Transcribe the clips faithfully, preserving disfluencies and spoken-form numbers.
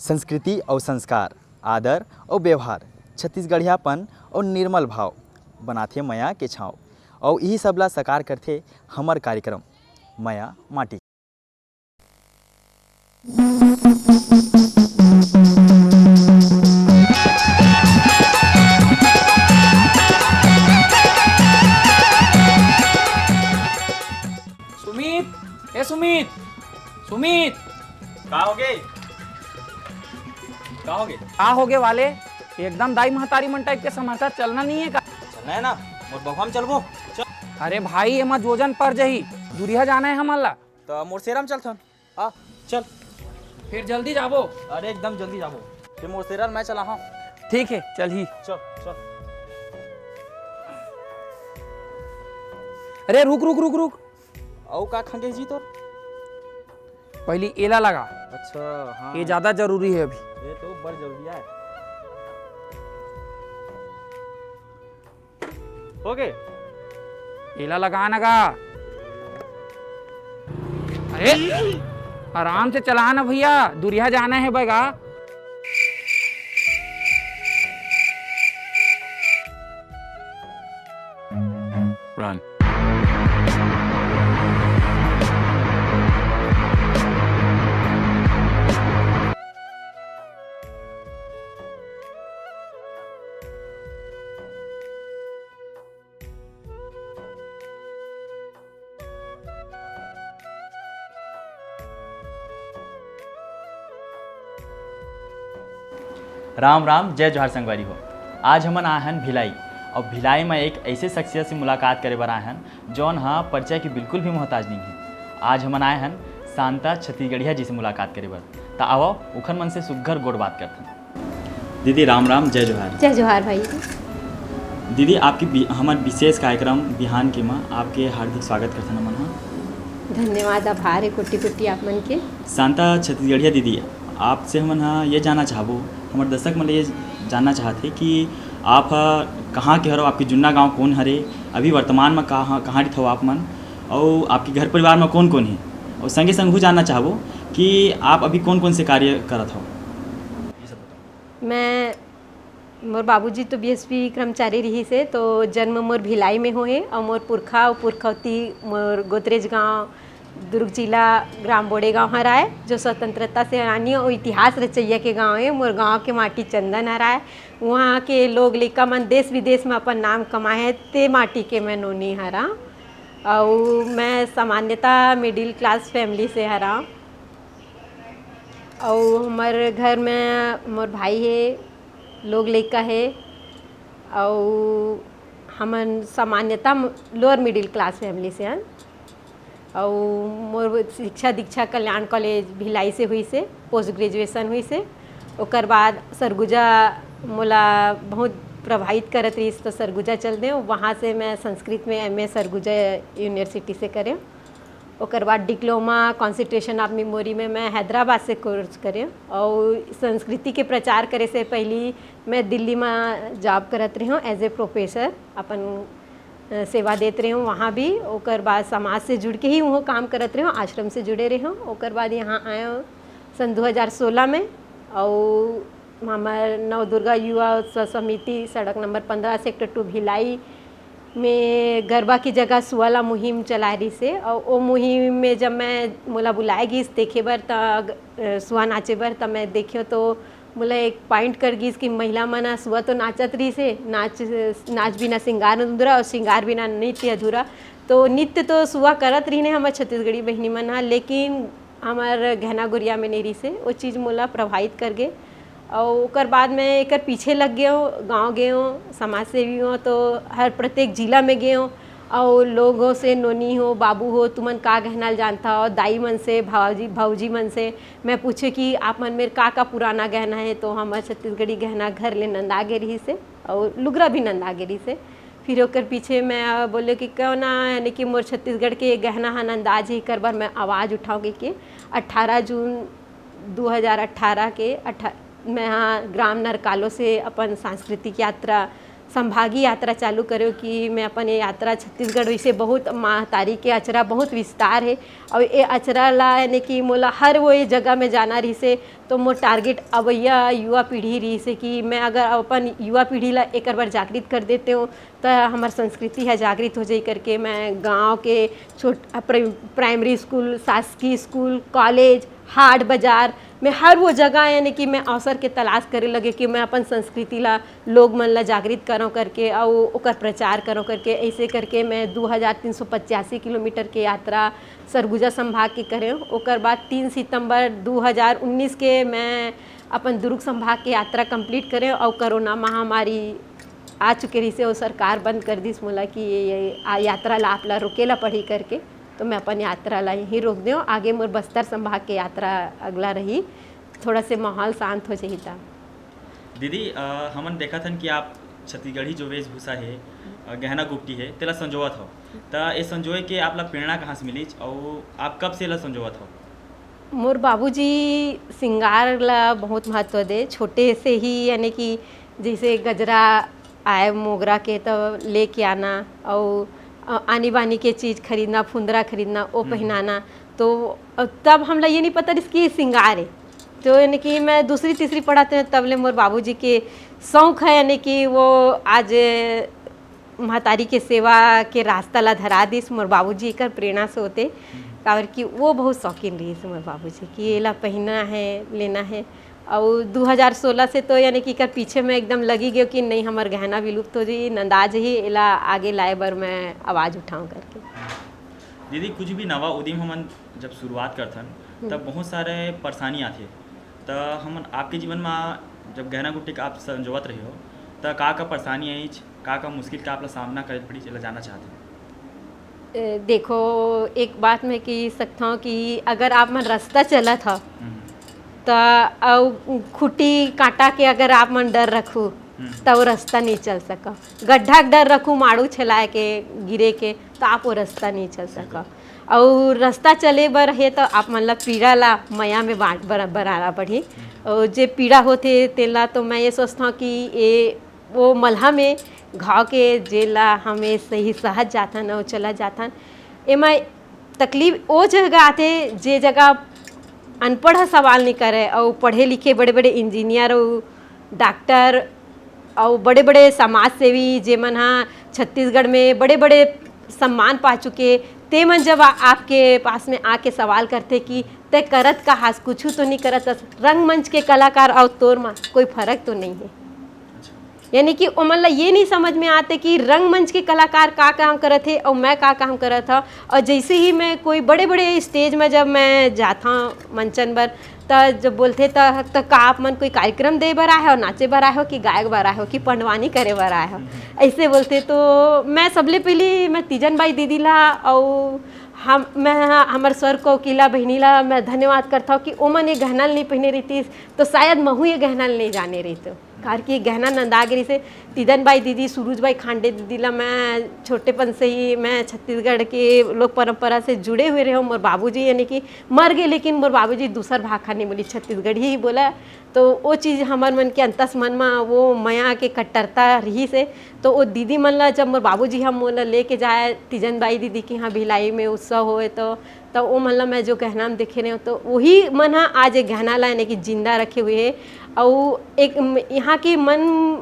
संस्कृति अउ संस्कार, आदर अउ व्यवहार, छत्तीसगढ़ियापन अउ निर्मल भाव बनाथे मया के छाँव। अउ इही सब ला साकार करथे हमर कार्यक्रम मया माटी। सुमित, ए सुमित, सुमित। का होगे? का होगे? का होगे वाले? एकदम दाई महतारी मन टाइप के समझता, चलना नहीं है का? चलना है ना, मोर बघवा में चलबो। चल। अरे भाई, एमा जोजन पर जही, दूरिहा जाना है हमन ला। त मोर सेरा में चलथन। आ, चल। फिर जल्दी जाबो। अरे एकदम जल्दी जाबो। फिर मोर सेरा ल मैं चलाहूँ। ठीक है, चल ही। चल, चल। अरे रुक, रुक, रुक, रुक। अउ का खंगे जी तोर? पहली एला लगा। अच्छा, हाँ। ये ज्यादा जरूरी है अभी। ये तो बड़ जरूरी है। होगे? एला लगा ना गा। अरे, आराम से चला ना भैया, दूरिहा जाना है बगा। Run। राम राम, जय जोहार संगवारी हो। आज हमन आए हन भिलाई, और भिलाई में एक ऐसे शख्सियत से मुलाकात करे बर आए हन, जौन हा परिचय के बिल्कुल भी मोहताज नहीं है। आज हमन आए हन शांता छत्तीसगढ़िया जी से मुलाकात करे बर। त आवो, उखर मन से सुग्घर गोठ बात करथन। दीदी, राम राम, जय जोहार। जय जोहार भाई। दीदी, आपके बि-, हमर विशेष कार्यक्रम बिहान के मा आपके हार्दिक स्वागत करथन हमन ह। धन्यवाद, आभार है कोटि कोटि आप मन के। शांता छत्तीसगढ़िया दीदी, आपसे हमन ह ये जानना चाहबो, हमर दर्शक मन ल ये जानना चाहत हे कि आप ह कहाँ के हरो, आपके जुन्ना गांव कौन हरे, अभी वर्तमान में कहाँ, कहाँ रिथो आप मन, अउ आपके घर परिवार में कौन कौन हे, अउ संगे संग हु जानना चाहबो कि आप अभी कौन कौन से कार्य करत हो। मैं, मोर बाबूजी तो बीएसपी कर्मचारी रहिस हे, तो जन्म मोर भिलाई में होए हे, अउ मोर पुरखा अउ पुरखौती मोर गोदरेज गांव, दुर्ग जिला, ग्राम बोड़े गांव हराय, जो स्वतंत्रता सेनानी अउ इतिहास रचइया के गांव हे। मोर गांव के माटी चंदन हराय। उहाँ के लोग लइका मन देश विदेश में अपन नाम कमाए हे, ते माटी के मैं नोनी हरा। अउ मैं सामान्यतः मिडिल क्लास फैमिली से हरा। अउ हमर घर में मोर भाई हे, लोग लइका हे, अउ हमन सामान्यतः म-, लोअर मिडिल क्लास फैमिली से हन। अउ मोर शिक्षा दीक्षा कल्याण कॉलेज भिलाई से हुई से, पोस्ट ग्रेजुएशन हुई से। ओकर बाद सरगुजा मोला बहुत प्रभावित करत रहिस, तो सरगुजा चल देव। वहाँ से मैं संस्कृत में एमए सरगुजा यूनिवर्सिटी से करें। ओकर बाद डिप्लोमा कॉन्सेंट्रेशन ऑफ मेमोरी में मैं हैदराबाद से कोर्स करें और संस्कृति के प्रचार करे से पहली मैं दिल्ली में जॉब करत रही हूँ एज ए प्रोफेसर, अपन अ, सेवा देत रहे हूँ वहाँ भी। ओकर बाद समाज से जुड़ के ही वहाँ काम करत रहे हूँ, आश्रम से जुड़े रहे हूँ। ओकर बाद यहाँ आए हूँ सन दो हज़ार सोलह में, और हमर नवदुर्गा युवा उत्सव समिति सड़क नंबर पन्द्रह सेक्टर टू भिलाई में गरबा की जगह सुआ ला मुहिम चलाए रहिस हे। और वो मुहिम में जब मैं, मोला बुलाए गिस देखे बर, त अ, सुआ नाचे बर, त मैं देखियो तो मोला एक पॉइंट कर गिस कि महिला मन ह सुआ तो नाचत रहिस हे, नाच, नाच बिना श्रृंगार अधूरा और श्रृंगार बिना नृत्य अधूरा। तो नृत्य तो सुआ करत रहिन हे हमर छत्तीसगढ़ी बहिनी मन ह, लेकिन हमर गहना गुरिया में नहीं रहिस हे, वो चीज़ मोला प्रभावित कर गे। और ओकर बाद मैं एकर पीछे लग गए हूँ, गाँव गए हूँ, समाज सेवी हूँ, तो हर प्रत्येक जिला में गए हूँ और लोगों से नोनी हो, बाबू हो, तुमन का गहना ल जानता हो, दाई मन से, भाजी, भौजी मन से मैं पूछे कि आप मन मेर का का पुराना गहना है, तो हमर छत्तीसगढ़ी गहना घर ले नंदा गे रहिस हे और लुगरा भी नंदा गे रहिस हे। फिर ओकर पीछे मैं बोले कि क्यों ना, यानी कि मोर छत्तीसगढ़ के गहना ह नंदा जही, एकर बर मैं आवाज़ उठाऊँ कहिके अट्ठारह जून दो हज़ार अट्ठारह के अट्ठा-, मैं यहाँ ग्राम नरकालो से अपन सांस्कृतिक यात्रा संभागी यात्रा चालू करेंव कि मैं अपन ये यात्रा छत्तीसगढ़, वैसे बहुत महतारी के अचरा बहुत विस्तार हे, और ये अचरा ला यानी कि मोला हर वो ये जगह में जाना रहिसे, तो मोर टारगेट अवैया युवा पीढ़ी रहिसे कि मैं अगर अपन युवा पीढ़ी ला एकर बर जागृत कर देते हो, तो हमार संस्कृति है जागृत हो जाई करके मैं गांव के छोट प्राइमरी स्कूल, शासकीय स्कूल, कॉलेज, हाट बाजार में हर वो जगह यानी कि मैं अवसर के तलाश करे लगे कि मैं अपन संस्कृति ला, लोग मन ला जागृत करो करके और ओकर प्रचार करो करके। ऐसे करके मैं दो हज़ार तीन सौ पचासी किलोमीटर के यात्रा सरगुजा संभाग के करे। ओकर बाद तीन सितंबर दो हज़ार उन्नीस के मैं अपन दुर्ग संभाग के यात्रा कंप्लीट करे और कोरोना महामारी आ चुके रहिसे और सरकार बंद कर दिस मोला कि ये, ये आ, यात्रा ला आप ला रोके ला पड़ी करके। तो मैं अपन यात्रा ला यहीं रोक देव। आगे मोर बस्तर संभाग के यात्रा अगला रही, थोड़ा से माहौल शांत हो जाही ता। दीदी, अ, हमन देखत हन कि आप छत्तीसगढ़ी जो वेशभूषा हे, अ, गहना गुप्टी हे, तेला संजोवत हव। त ये संजोए के आप ला प्रेरणा कहाँ से मिलिस अउ आप कब से एला संजोवत हव? मोर बाबूजी सिंगार ला बहुत महत्व दे। छोटे से ही यानी कि जैसे गजरा आए मोगरा के, तो लेके आना और आनी बानी के चीज़ खरीदना, फुंदरा खरीदना, वो पहनाना। तो तब हमला ये नहीं पता रहिस कि ये सिंगार है। तो यानी कि मैं दूसरी तीसरी पढ़त हूँ, तब ले मोर बाबूजी के शौक है, यानी कि वो आज महतारी के सेवा के रास्ता ला धरा दिस मोर बाबूजी कर प्रेरणा से होते। काबर कि वो बहुत शौकीन रहिस मोर बाबूजी कि एला पहनना है, लेना है। और दो हज़ार सोलह से तो यानी कि कर पीछे मैं एकदम लगी गयो कि नहीं, हमार गहना विलुप्त हो जाई, नंदा जाही, एला आगे लाए बर मैं आवाज़ उठाऊं करके। दीदी, कुछ भी नवा उद्यम हमन जब शुरुआत करथन, तब बहुत सारे परेशानी आथे। त हमन आपके जीवन में जब गहना गुट्टी का आप संजोवत रहे हो, त का का परेशानी आईच, का का मुश्किल का आप ला सामना करे पड़ी, एला जानना चाहते हैं। ए, देखो, एक बात मैं कह सकता हूँ कि अगर आप मन रास्ता चलत ह, त अउ खुट्टी कांटा के अगर आप मन डर रखू, त वो रास्ता नहीं चल सका। गड्ढा के डर रखू, माड़ू छलाए के, गिरे के, त आप वो रास्ता नहीं चल सका। अउ रास्ता चले बर हे, त आप मन ला पीड़ा ला मया में बांट बर-, बराना पड़ही। अउ जे पीड़ा होथे, तेला तो मैं ये सोचता हूँ कि ये वो मलहम ए घाव के, जेला हमें सही सहज जाथन अउ चला जाथन। एमा तकलीफ ओ जगह आथे, जे जगह अनपढ़ ह सवाल नहीं करे, अउ पढ़े लिखे बड़े बड़े इंजीनियर अउ डॉक्टर अउ बड़े बड़े समाज सेवी, जेमन ह छत्तीसगढ़ में बड़े बड़े सम्मान पा चुके, ते मन जब आ-, आपके पास में आके सवाल करथे कि तय करत का हास, कुछ तो नहीं करत हस, रंगमंच के कलाकार अउ तोर मा कोई फर्क तो नहीं है। यानी कि ओमन ला ये नहीं समझ में आते कि रंगमंच के कलाकार का काम करत हे और मैं का काम करत हव। और जैसे ही मैं कोई बड़े बड़े स्टेज में जब मैं जाता हूँ मंचन बर, त जब बोलथे त, त का आप मन कोई कार्यक्रम दे बर आए हो, नाचे बर आए हो कि गायक बर आए हो कि पंडवानी करे बर आए हो, ऐसे बोलथे। तो मैं सबले पहली मैं तीजन बाई दीदी ला और हम मैं हमर स्वर कोकिला बहिनी ला मैं धन्यवाद करता हूँ कि ओमन ये गहना नहीं पहने रहितिस तो शायद महू ये गहना नहीं जाने रहितो। कार की गहना नंदा गिरी से तीदन बाई दीदी, सुरुज बाई खांडे दीदी ला मैं छोटेपन से ही मैं छत्तीसगढ़ के लोक परंपरा से जुड़े हुए रहे हूँ। मोर बाबूजी यानी कि मर गए, लेकिन मोर बाबूजी दूसर भाखा नहीं बोली, छत्तीसगढ़ी ही बोला। तो वो चीज़ हमर मन के अंतस मन में वो मया के कट्टरता रही से। तो वो दीदी मन ला जब मोर बाबूजी हम मोला लेके जाए तीजन बाई दीदी के यहाँ भिलाई में उत्सव होए तो त ओ मन ला मैं जो गहना में देखे रहे हूँ, तो वही मन ह आज एक गहना ला यानी कि जिंदा रखे हुए है। और एक म-, यहाँ के मन,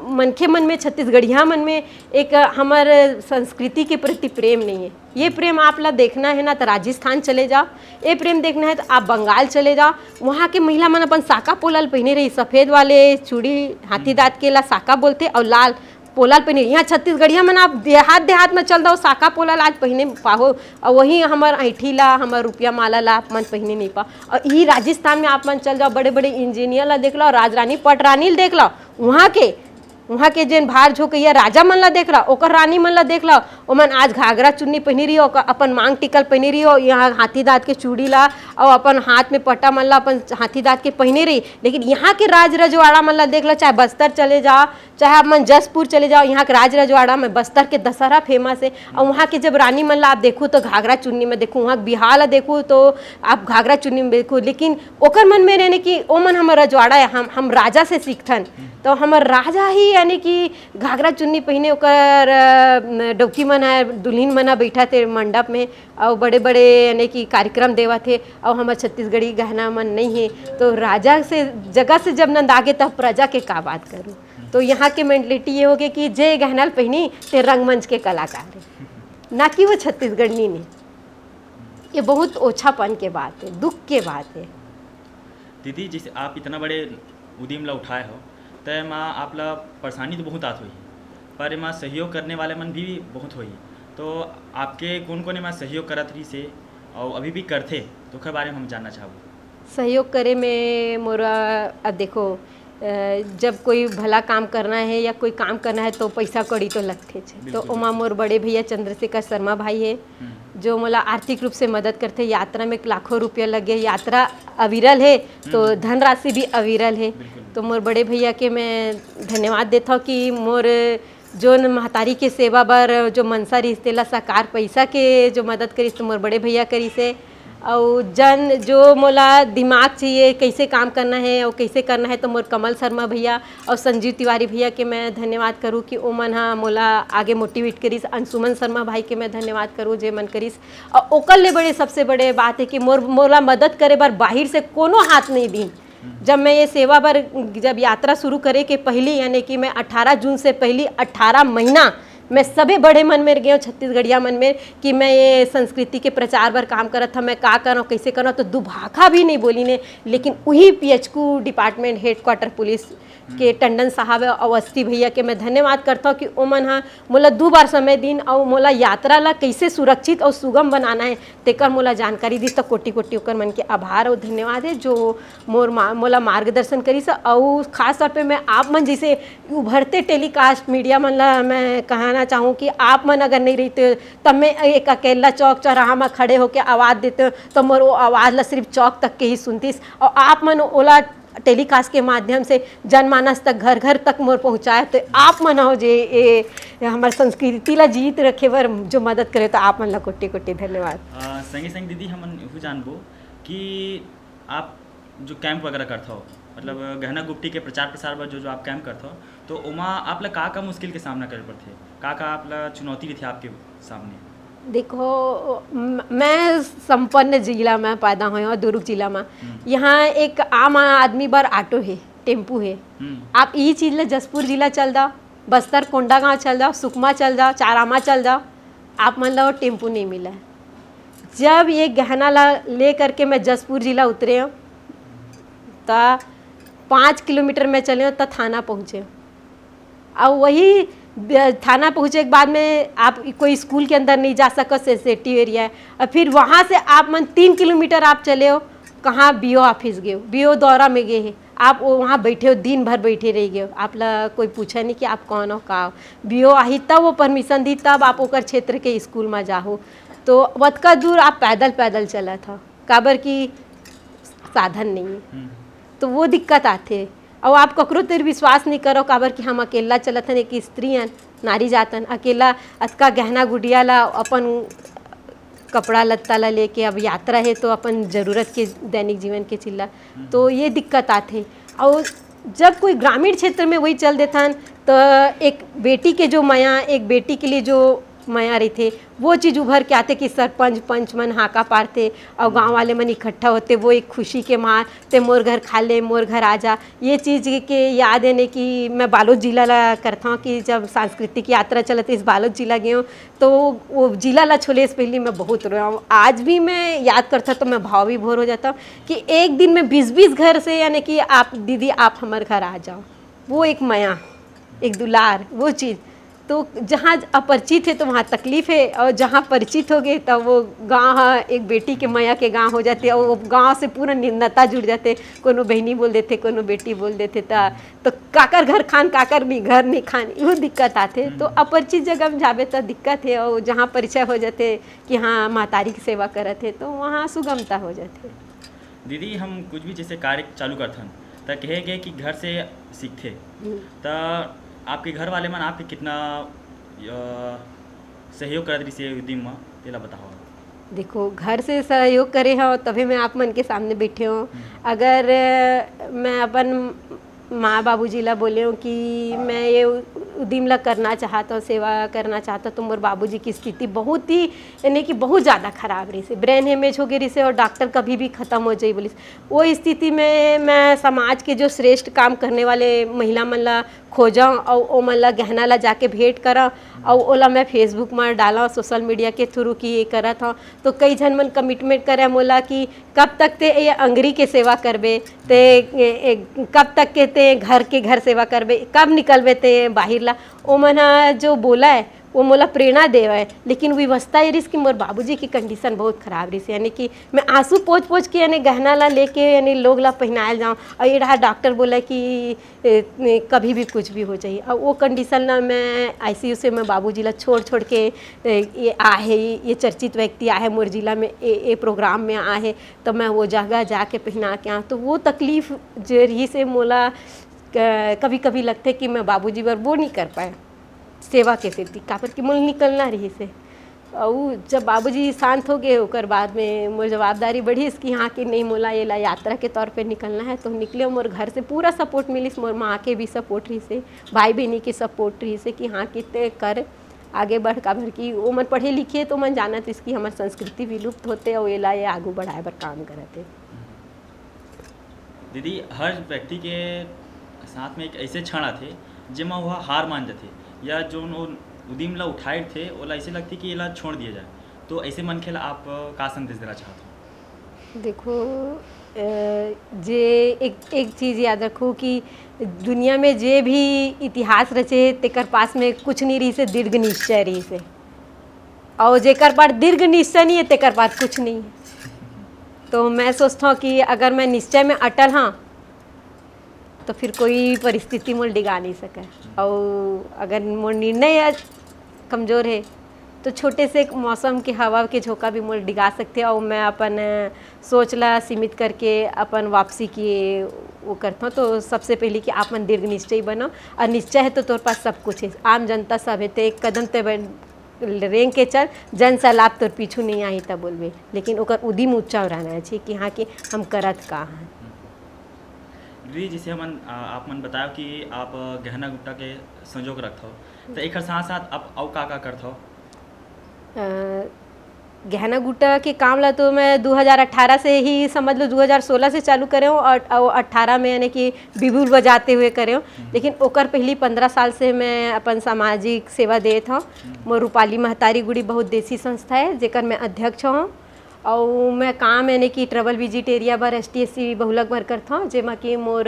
मनखे मन में, छत्तीसगढ़िया मन में एक हमर संस्कृति के प्रति प्रेम नहीं है। ये प्रेम आप ला देखना है ना, तो राजस्थान चले जाओ, ये प्रेम देखना है तो आप बंगाल चले जाओ। वहाँ के महिला मन अपन साका पोलल पहने रही, सफेद वाले चूड़ी, हाथी दांत के ला साका बोलते, और लाल पोलल पहने। यहाँ छत्तीसगढ़िया मन आप देहात देहात में चल दो, साका पोलल आज पहने पाहो। और वही हमर ऐठी ला, हमर रुपया माला ला आप मन पहने नहीं पा। और यही राजस्थान में आप मन चल जाओ, बड़े बड़े इंजीनियर ला देख लो, राजरानी पटरानी ला देख लो, वहाँ के वहाँ के जेन भार झोंकैया राजा मन ला देख लो, ओकर रानी मन ला देख लो, ओमन आज घाघरा चुन्नी पहनी रही, ओकर अपन मांग टिकल पहनी रही हो, यहाँ हाथी दांत के चूड़ी ला और अपन हाथ में पट्टा मन ला अपन हाथी दांत के पहने रही। लेकिन यहाँ के राज रजवाड़ा मन ला देख लो, चाहे बस्तर चले जाओ, चाहे आप मन जसपुर चले जाओ, यहाँ के राज रजवाड़ा में बस्तर के दशहरा फेमस है। और वहाँ के जब रानी मन ला आप देखो तो घाघरा चुन्नी में देखो, वहाँ के बिहार ला देखो तो आप घाघरा चुन्नी में देखो, लेकिन ओकर मन में रहने कि ओ मन हमर रजवाड़ा है, हम हम राजा से सीखथन। तो हमर राजा ही यानी कि घाघरा चुन्नी पहिने ओकर, अ, डौकी मन ह, दुल्हिन मन ह बइठत हे मंडप में, अउ बड़े-बड़े यानी कि कार्यक्रम देवत हे, अउ हमर छत्तीसगढ़ी गहना मन नइ हे। तो राजा से, जगह से जब नंदा गे, तब प्रजा के का बात करूँ। तो यहाँ के मेंटलिटी ये होगे कि जे गहना ल पहिनी, ते रंगमंच के कलाकार हे, ना कि वो छत्तीसगढ़नी ने। ये बहुत ओछापन के बात हे, दुख के बात हे। दीदी, जैसे आप इतना बड़े उद्यम ला उठाए हो, त एमा आप ला परेशानी तो बहुत आत होही, पर एमा सहयोग करने वाले मन भी बहुत होही। तो आपके कौन-कौन एमा सहयोग करत रहिस हे, अउ अभी भी करथे, तो ओकर बारे में हम जानना चाहबो। सहयोग करे में मोरा, अब देखो, अ, जब कोई भला काम करना हे या कोई काम करना हे, तो पैसा कौड़ी तो लगथेच। तो बिल्कुल, ओमा बिल्कुल। मोर बड़े भैया चंद्रशेखर शर्मा भाई हे, हम्म। जो मोला आर्थिक रूप से मदद करथे। यात्रा में लाखों रुपया लगे, यात्रा अविरल हे, तो हम्म। धनराशि भी अविरल हे। बिल्कुल। तो मोर बड़े भैया के मैं धन्यवाद देथव कि मोर जोन महतारी के सेवा बर जो मनसा रिहिस, तेला साकार पैसा के जो मदद करिस, तो मोर बड़े भैया करिस हे। अउ जन जो मोला दिमाग चाहिए, कैसे काम करना है और कैसे करना है, तो मोर कमल शर्मा भैया और संजीव तिवारी भैया के मैं धन्यवाद करूँ कि ओमन ह मोला आगे मोटिवेट करिस। अंशुमन शर्मा भाई के मैं धन्यवाद करूँ, जे मन करिस। और ओकर ले बड़े, सबसे बड़े बात है कि मोर, मोला मदद करे बर बाहिर से कोनो हाथ नहीं दी। जब मैं ये सेवा बर, जब यात्रा शुरू करे के पहली, यानी कि मैं अठारह जून से पहली अठारह महीना मैं सभी बड़े मन में गए, छत्तीसगढ़िया मन में, कि मैं ये संस्कृति के प्रचार बर काम करत हूँ, मैं का करूँ, कैसे करूँ, तो दुभाखा भी नहीं बोली ने। लेकिन वही पीएचक्यू डिपार्टमेंट हेडक्वार्टर पुलिस के टंडन साहब अवस्थी भैया के मैं धन्यवाद करता हूँ कि ओमन हा मोला दू बार समय दिन और मोला यात्रा ला कैसे सुरक्षित और सुगम बनाना है, तेकर मोला जानकारी दिस, त कोटि कोटि ओकर मन के आभार और धन्यवाद है, जो मोर मा-, मोला मार्गदर्शन करिस। और खास तौर पे मैं आप मन जैसे उभरते टेलीकास्ट मीडिया मन ला मैं कहना चाहूँ कि आप मन अगर नहीं रहते, तब मैं एक अकेला चौक चौराहा में खड़े होकर आवाज़ देते, तो मोर वो आवाज़ ला सिर्फ चौक तक के ही सुनतीस, और आप मन ओला टेलीकास्ट के माध्यम से जनमानस तक, घर घर तक मोर पहुँचाए। तो आप मन हो जे ये हमारे संस्कृति ला जीत रखे बर जो मदद करे, तो आप मन ला कोटि कोटि धन्यवाद। अ, संगे संग दीदी, हमन यहू जानबो कि आप जो कैंप वगैरह करथो, मतलब गहना गुप्ती के प्रचार प्रसार बर जो, जो आप कैंप करथो, तो ओमा आप ला का का मुश्किल के सामना करे पड़थे, का का आप ला चुनौती रहिथे आपके सामने? देखो, म-, मैं संपन्न जिला में पैदा हुई हूँ, दुर्ग जिला में। हम्म। यहाँ एक आम आदमी बर ऑटो है, टेम्पू है। हम्म। आप यही चीज़ ले जशपुर जिला चल जाओ, बस्तर कोंडागांव चल जाओ, सुकमा चल जाओ, चारामा चल जाओ, आप मन ला वो टेम्पू नहीं मिला है। जब ये गहना ला ले करके मैं जशपुर जिला उतरे हूँ, तो पाँच किलोमीटर में चले हूँ, तो थाना पहुँचे हूँ। और वही ब-, थाना पहुँचे के बाद में आप कोई स्कूल के अंदर नहीं जा सको, सेंसिटिव एरिया है। और फिर वहाँ से आप मन तीन किलोमीटर आप चले हो, कहाँ बीओ ऑफिस गए हो, बीओ दौरा में गए हैं, आप वो वहाँ बैठे हो, दिन भर बैठे रह गए हो, आप ला कोई पूछा नहीं कि आप कौन हो, का हो। बीओ आही तब वो परमिशन दी, तब आप ओकर क्षेत्र के स्कूल में जाहो। तो वतका दूर आप पैदल, पैदल चलत हो, काबर कि साधन नहीं है। हम्म। तो वो दिक्कत आथे। और आप ककरो तिर विश्वास नहीं करो, काबर कि हम अकेला चलत हन, एक स्त्री हन, नारी जात हन, अकेला अतका गहना गुडिया ला, अपन कपड़ा लत्ता ला लेके, अब यात्रा है तो अपन जरूरत के, दैनिक जीवन के चिल्ला, हम्म। तो ये दिक्कत आथे। और जब कोई ग्रामीण क्षेत्र में वही चल देथन, तो एक बेटी के जो मया, एक बेटी के लिए जो मया रहिथे, वो चीज़ उभर के आथे कि सरपंच पंच मन हाका पारथे और गांव वाले मन इकट्ठा होते, वो एक खुशी के मार, "ते मोर घर खा ले, मोर घर आ जा।" ये चीज़ के याद है ने कि मैं बालोद जिला ला करता हूँ कि जब सांस्कृतिक यात्रा चलत इस बालोद जिला गए हूँ, तो वो जिला ला छोले से पहले मैं बहुत रोया हूँ। आज भी मैं याद करता तो मैं भाव विभोर हो जाता हूँ कि एक दिन में बीस बीस घर से, यानी कि आप दीदी, आप हमारे घर आ जाओ, वो एक मया, एक दुलार, वो चीज़। तो जहाँ अपरिचित है तो वहाँ तकलीफ है, और जहाँ परिचित हो गए, तब वो गाँव ह एक बेटी के मया के गाँव हो जाते, और वो गाँव से पूरा नि-, नाता जुड़ जाते। कोनो बहनी बोल देते, कोनो बेटी बोल देते, त तो काकर घर खान, काकर भी घर नहीं खान, इहो दिक्कत आथे। तो हम्म। अपरिचित जगह में जाबे तो दिक्कत है, और जहाँ परिचय हो जाते कि हाँ, महतारी की सेवा करत है, तो वहाँ सुगमता हो जाते। दीदी, हम कुछ भी जैसे कार्य चालू करथन, त कहे गए कि घर से सीखथे, हम्म। त आपके घर वाले मन आपके कितना, अ, सहयोग करत रहिस ये उद्यम म, तेला बताओ। देखो, घर से सहयोग करे हो, तभी मैं आप मन के सामने बैठे हूँ। हम्म। अगर, अ, मैं अपन माँ बाबूजी ला बोले हूँ कि मैं ये उ-, उदिम ला करना चाहत हूँ, सेवा करना चाहत हूँ। तो मोर बाबूजी की स्थिति बहुत ही, यानी कि बहुत ज़्यादा खराब रहिसे, brain hemorrhage हो गए रहिसे और डॉक्टर कभी भी ख़त्म हो जाई बोलिस। वो स्थिति में मैं समाज के जो श्रेष्ठ काम करने वाले महिला मन ला खोजं और ओमन ला गहना ला जाके भेंट करं और ओला मैं Facebook में डालंव, social media के through कि ये करत हूँ। तो कई झन मन commitment करे मोला कि कब तक ते ये अंगरी के सेवा करबे, ते ए, ए, कब तक के ते घर के घर सेवा करबे, कब निकलबे ते बाहिर ला। ओमन ह जो बोला है वो मोला प्रेरणा देवे, लेकिन व्यवस्था ये रहिस कि मोर बाबूजी की condition बहुत खराब रहिस, यानी कि मैं आंसू पोंछ पोंछ के यानी गहना ला लेके यानी लोग ला पहनाए जाऊँ। और ये रहा डॉक्टर बोला कि ए, ए, कभी भी कुछ भी हो जाए। और वो condition ला मैं ICU से मैं बाबूजी ला छोड़ छोड़ के ए, ये आहे, ये चर्चित व्यक्ति आहे मोर जिला में, ए, ए program में आहे, तो मैं वो जगह जाके पहना के आऊँ। तो वो तकलीफ जो रहिसे मोला कभी कभी लगथे कि मैं बाबूजी बर वो नहीं कर पाए सेवा के सेती, काबर कि मोला निकलना रहिसे। अउ जब बाबूजी शांत हो गए, ओकर बाद में मोर जवाबदारी बढ़िस कि हाँ कि नहीं, मोला एला यात्रा के तौर पे निकलना है। तो निकले, मोर घर से पूरा support मिलिस, मोर माँ के भी support रहिसे, भाई बहिनी के support रहिसे कि हाँ कि ते कर, आगे बढ़, काबर कि ओमन पढ़े लिखे तो ओमन जानत रहिस कि हमर संस्कृति विलुप्त होते अउ एला ये आगू बढ़ाए बर काम करत हे। दीदी, हर व्यक्ति के साथ में एक ऐसे क्षण आथे, जेमा वह हार मान जाथे या जो वो उदिम ला उठाए थे, ओला ऐसे लगथे कि एला छोड़ दिया जाए। तो ऐसे मनखे ला आप का संदेश देना चाहत हो? देखो, अ, जे एक, एक चीज़ याद रखो कि दुनिया में जे भी इतिहास रचे हे, तेकर पास में कुछ नहीं रहिसे, दृढ़ निश्चय रहिसे। और जेकर पास दृढ़ निश्चय नहीं है, तेकर पास कुछ नहीं है। तो मैं सोचता हूँ कि अगर मैं निश्चय में अटल हाँ, तो फिर कोई परिस्थिति मोल डिगा नहीं सके। और अगर मोर निर्णय कमजोर है, तो छोटे से एक मौसम के हवा के झोंका भी मोल डिगा सकते। और मैं अपन सोच ला सीमित करके अपन वापसी की वो करता हूँ। तो सबसे पहले कि आप मन दृढ़ निश्चय बनो, और निश्चय है तो तोर पास सब कुछ है। आम जनता सब है, ते एक कदम ते बन-, रेंग के चल, जन सैलाब तोर पीछू नहीं आही तब बोलबे, लेकिन ओकर उदिम ऊंचा रहना चाहिए कि हाँ कि हम करत का हैं। दीदी, जैसे हमन, आ, आप मन बताओ कि आप गहना गुट्टा के संजोग रखत हो, तो एकर साथ साथ आप अउ का का करत हो? अ, गहना गुट्टा के काम ला तो मैं दो हज़ार अठारह से ही, समझ लो, दो हज़ार सोलह से चालू करे हूँ और, और अठारह में यानी कि बिबुल बजाते हुए करे हूँ। लेकिन ओकर पहली पंद्रह साल से मैं अपन सामाजिक सेवा देत हूँ। मोर रूपाली महतारी गुड़ी बहुउद्देशी संस्था है, जेकर मैं अध्यक्ष हूँ। और मैं काम यानी कि ट्रैवल विजिट एरिया बर, ST SC बहुलक बर करत हूँ, जेमा कि मोर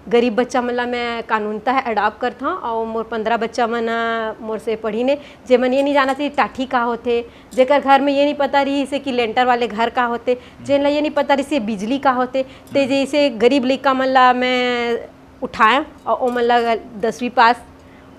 गरीब बच्चा मन ला मैं कानूनतः अडॉप्ट करत हूँ। और मोर पंद्रह बच्चा मन, अ, मोर से पढ़ी ने, जेमन ये नहीं जानत रही टाठी का होथे, जेकर घर में ये नहीं पता रहिसे कि लेंटर वाले घर का होथे, जेन ला ये नहीं पता रहिसे बिजली का होथे। ते जैसे गरीब लइका मन ला मैं उठाएं और ओमन ला दसवीं पास,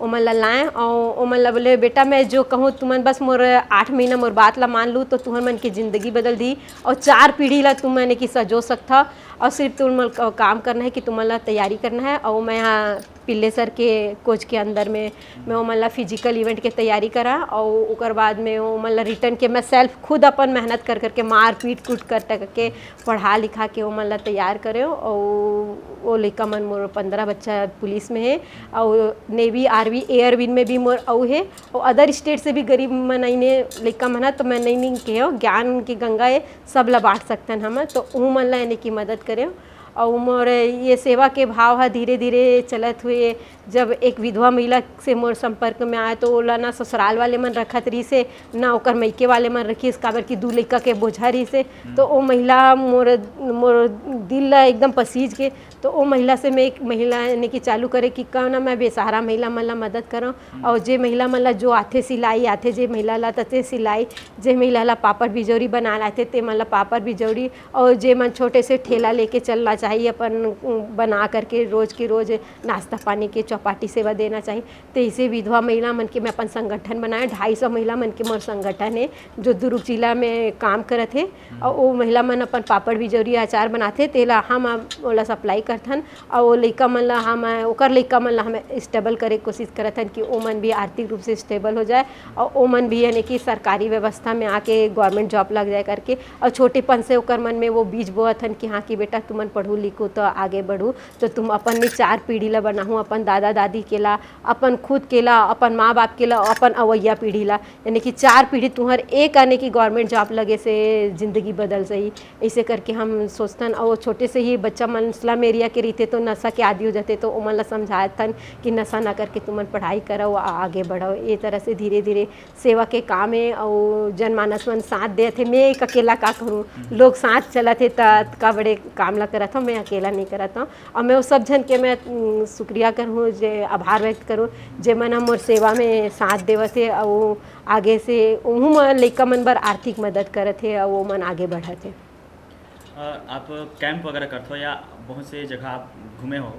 ओमन ला लाएं और ओमन ला बोले, "बेटा, मैं जो कहूँ, तुमन बस मोर आठ महीना मोर बात ला मान लू, तो तुहर मन की जिंदगी बदल दी और चार पीढ़ी ला तुमन की सजो सकथा।" और सिर्फ तुम लोग का काम करना है कि तुम लोग तैयारी करना है। और मैं यहाँ पिल्लेसर के कोच के अंदर में मैं ओमन ला फिजिकल इवेंट के तैयारी करा और ओकर बाद में ओमन ला रिटर्न के मैं सेल्फ खुद अपन मेहनत कर करके मार पीट कूट कर तक के पढ़ा लिखा के ओमन ला तैयार करे। और वो लइका मन मोर पंद्रह बच्चा पुलिस में है और नेवी, आर्मी, एयरविंग में भी मोर अउ है। और अदर स्टेट से भी गरीब मन आइने लइका मन ह, तो मैं नहीं नहीं कहे ज्ञान की गंगा है, सब ला बांट सकतन हम, तो उमन ला यानी कि मदद करे। और मोर ये सेवा के भाव ह धीरे धीरे चलत हुए, जब एक विधवा महिला से मोर संपर्क में आए, तो ओला ना ससुराल वाले मन रखत रहिसे, ना ओकर मइके वाले मन रखिस, काबर कि दू लइका के बोझा रहिसे। तो ओ महिला मोर, मोर दिल ला एकदम पसीज के, तो ओ महिला से मैं एक महिला यानी कि चालू करे कि क्यों ना मैं बेसहारा महिला मन ला मदद करौं। और जे महिला मन ला जो आथे सिलाई आथे, जे महिला ला तते सिलाई, जे महिला ला पापड़ बिजौरी बनाना आथे, ते मन ला पापड़ बिजौरी, और जे मन छोटे से ठेला लेके चलना चाहिए अपन, उम, बना करके रोज की रोज नाश्ता पानी के चौपाटी सेवा देना चाहिए। तैसे विधवा महिला मन के मैं अपन संगठन बनाए, ढाई सौ महिला मन के मोर संगठन है, जो दुर्ग जिला में काम करत है। और वो महिला मन अपन पापड़ बिजौरी अचार बनाथे, तेला हम अब ओला सप्लाई करथन, और वो लइका मन ला हम, ओकर लइका मन ला हम स्टेबल करे के कोशिश करत हन कि ओमन भी आर्थिक रूप से स्टेबल हो जाए, और ओमन भी यानी कि सरकारी व्यवस्था में आके गवर्नमेंट जॉब लग जाए करके। और छोटेपन से ओकर मन में वो बीज बोअत हन कि हाँ कि बेटा, तुमन पढ़ू लिखू तो आगे बढ़ू, तो तुम अपन ही चार पीढ़ी ला बनाहू, अपन दादा दादी के ला, अपन खुद के ला, अपन माँ बाप के ला, अपन अवैया पीढ़ी ला, यानी कि चार पीढ़ी तुहर एक आने की गवर्नमेंट जॉब लगे से जिंदगी बदल सही। ऐसे करके हम सोचथन, और छोटे से ही बच्चा मन स्लम एरिया के रहिथे तो नशा के आदी हो जाथे, तो ओमन ला समझाथन कि नशा ना करके तुमन पढ़ाई करव, आ-, आगे बढ़व। ये तरह से धीरे धीरे सेवा के काम है, और जनमानस मन साथ देथे। मैं एक अकेला का करूँ, लोग साथ चलत हे त का बड़े काम ला करत हूँ, मैं अकेला नहीं करत हूँ। और मैं वो सब झन के मैं, उम, शुक्रिया करूँ, जे आभार व्यक्त करूँ, जे मन ह मोर सेवा में साथ देवत हे, और आगे से उहू मन लइका मन बर आर्थिक मदद करत हे, और वो मन आगे बढ़त हे। अ, आप कैंप वगैरह करथो या बहुत से जगह आप घूमे हो,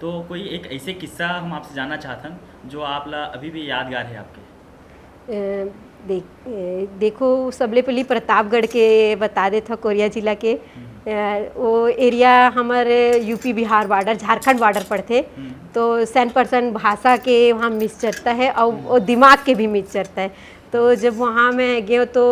तो कोई एक ऐसे किस्सा हम आपसे जानना चाहथन जो आप ला अभी भी यादगार है आपके? अ, देख, अ, देखो, सबले पहली प्रतापगढ़ के बता देथव, कोरिया जिला के। अ, वो एरिया हमर UP Bihar border, Jharkhand border पड़थे। तो सैन पर्सन भाषा के वहाँ मिस चढ़ता है और वो दिमाग के भी मिस चढ़ता है। तो जब वहाँ मैं गए तो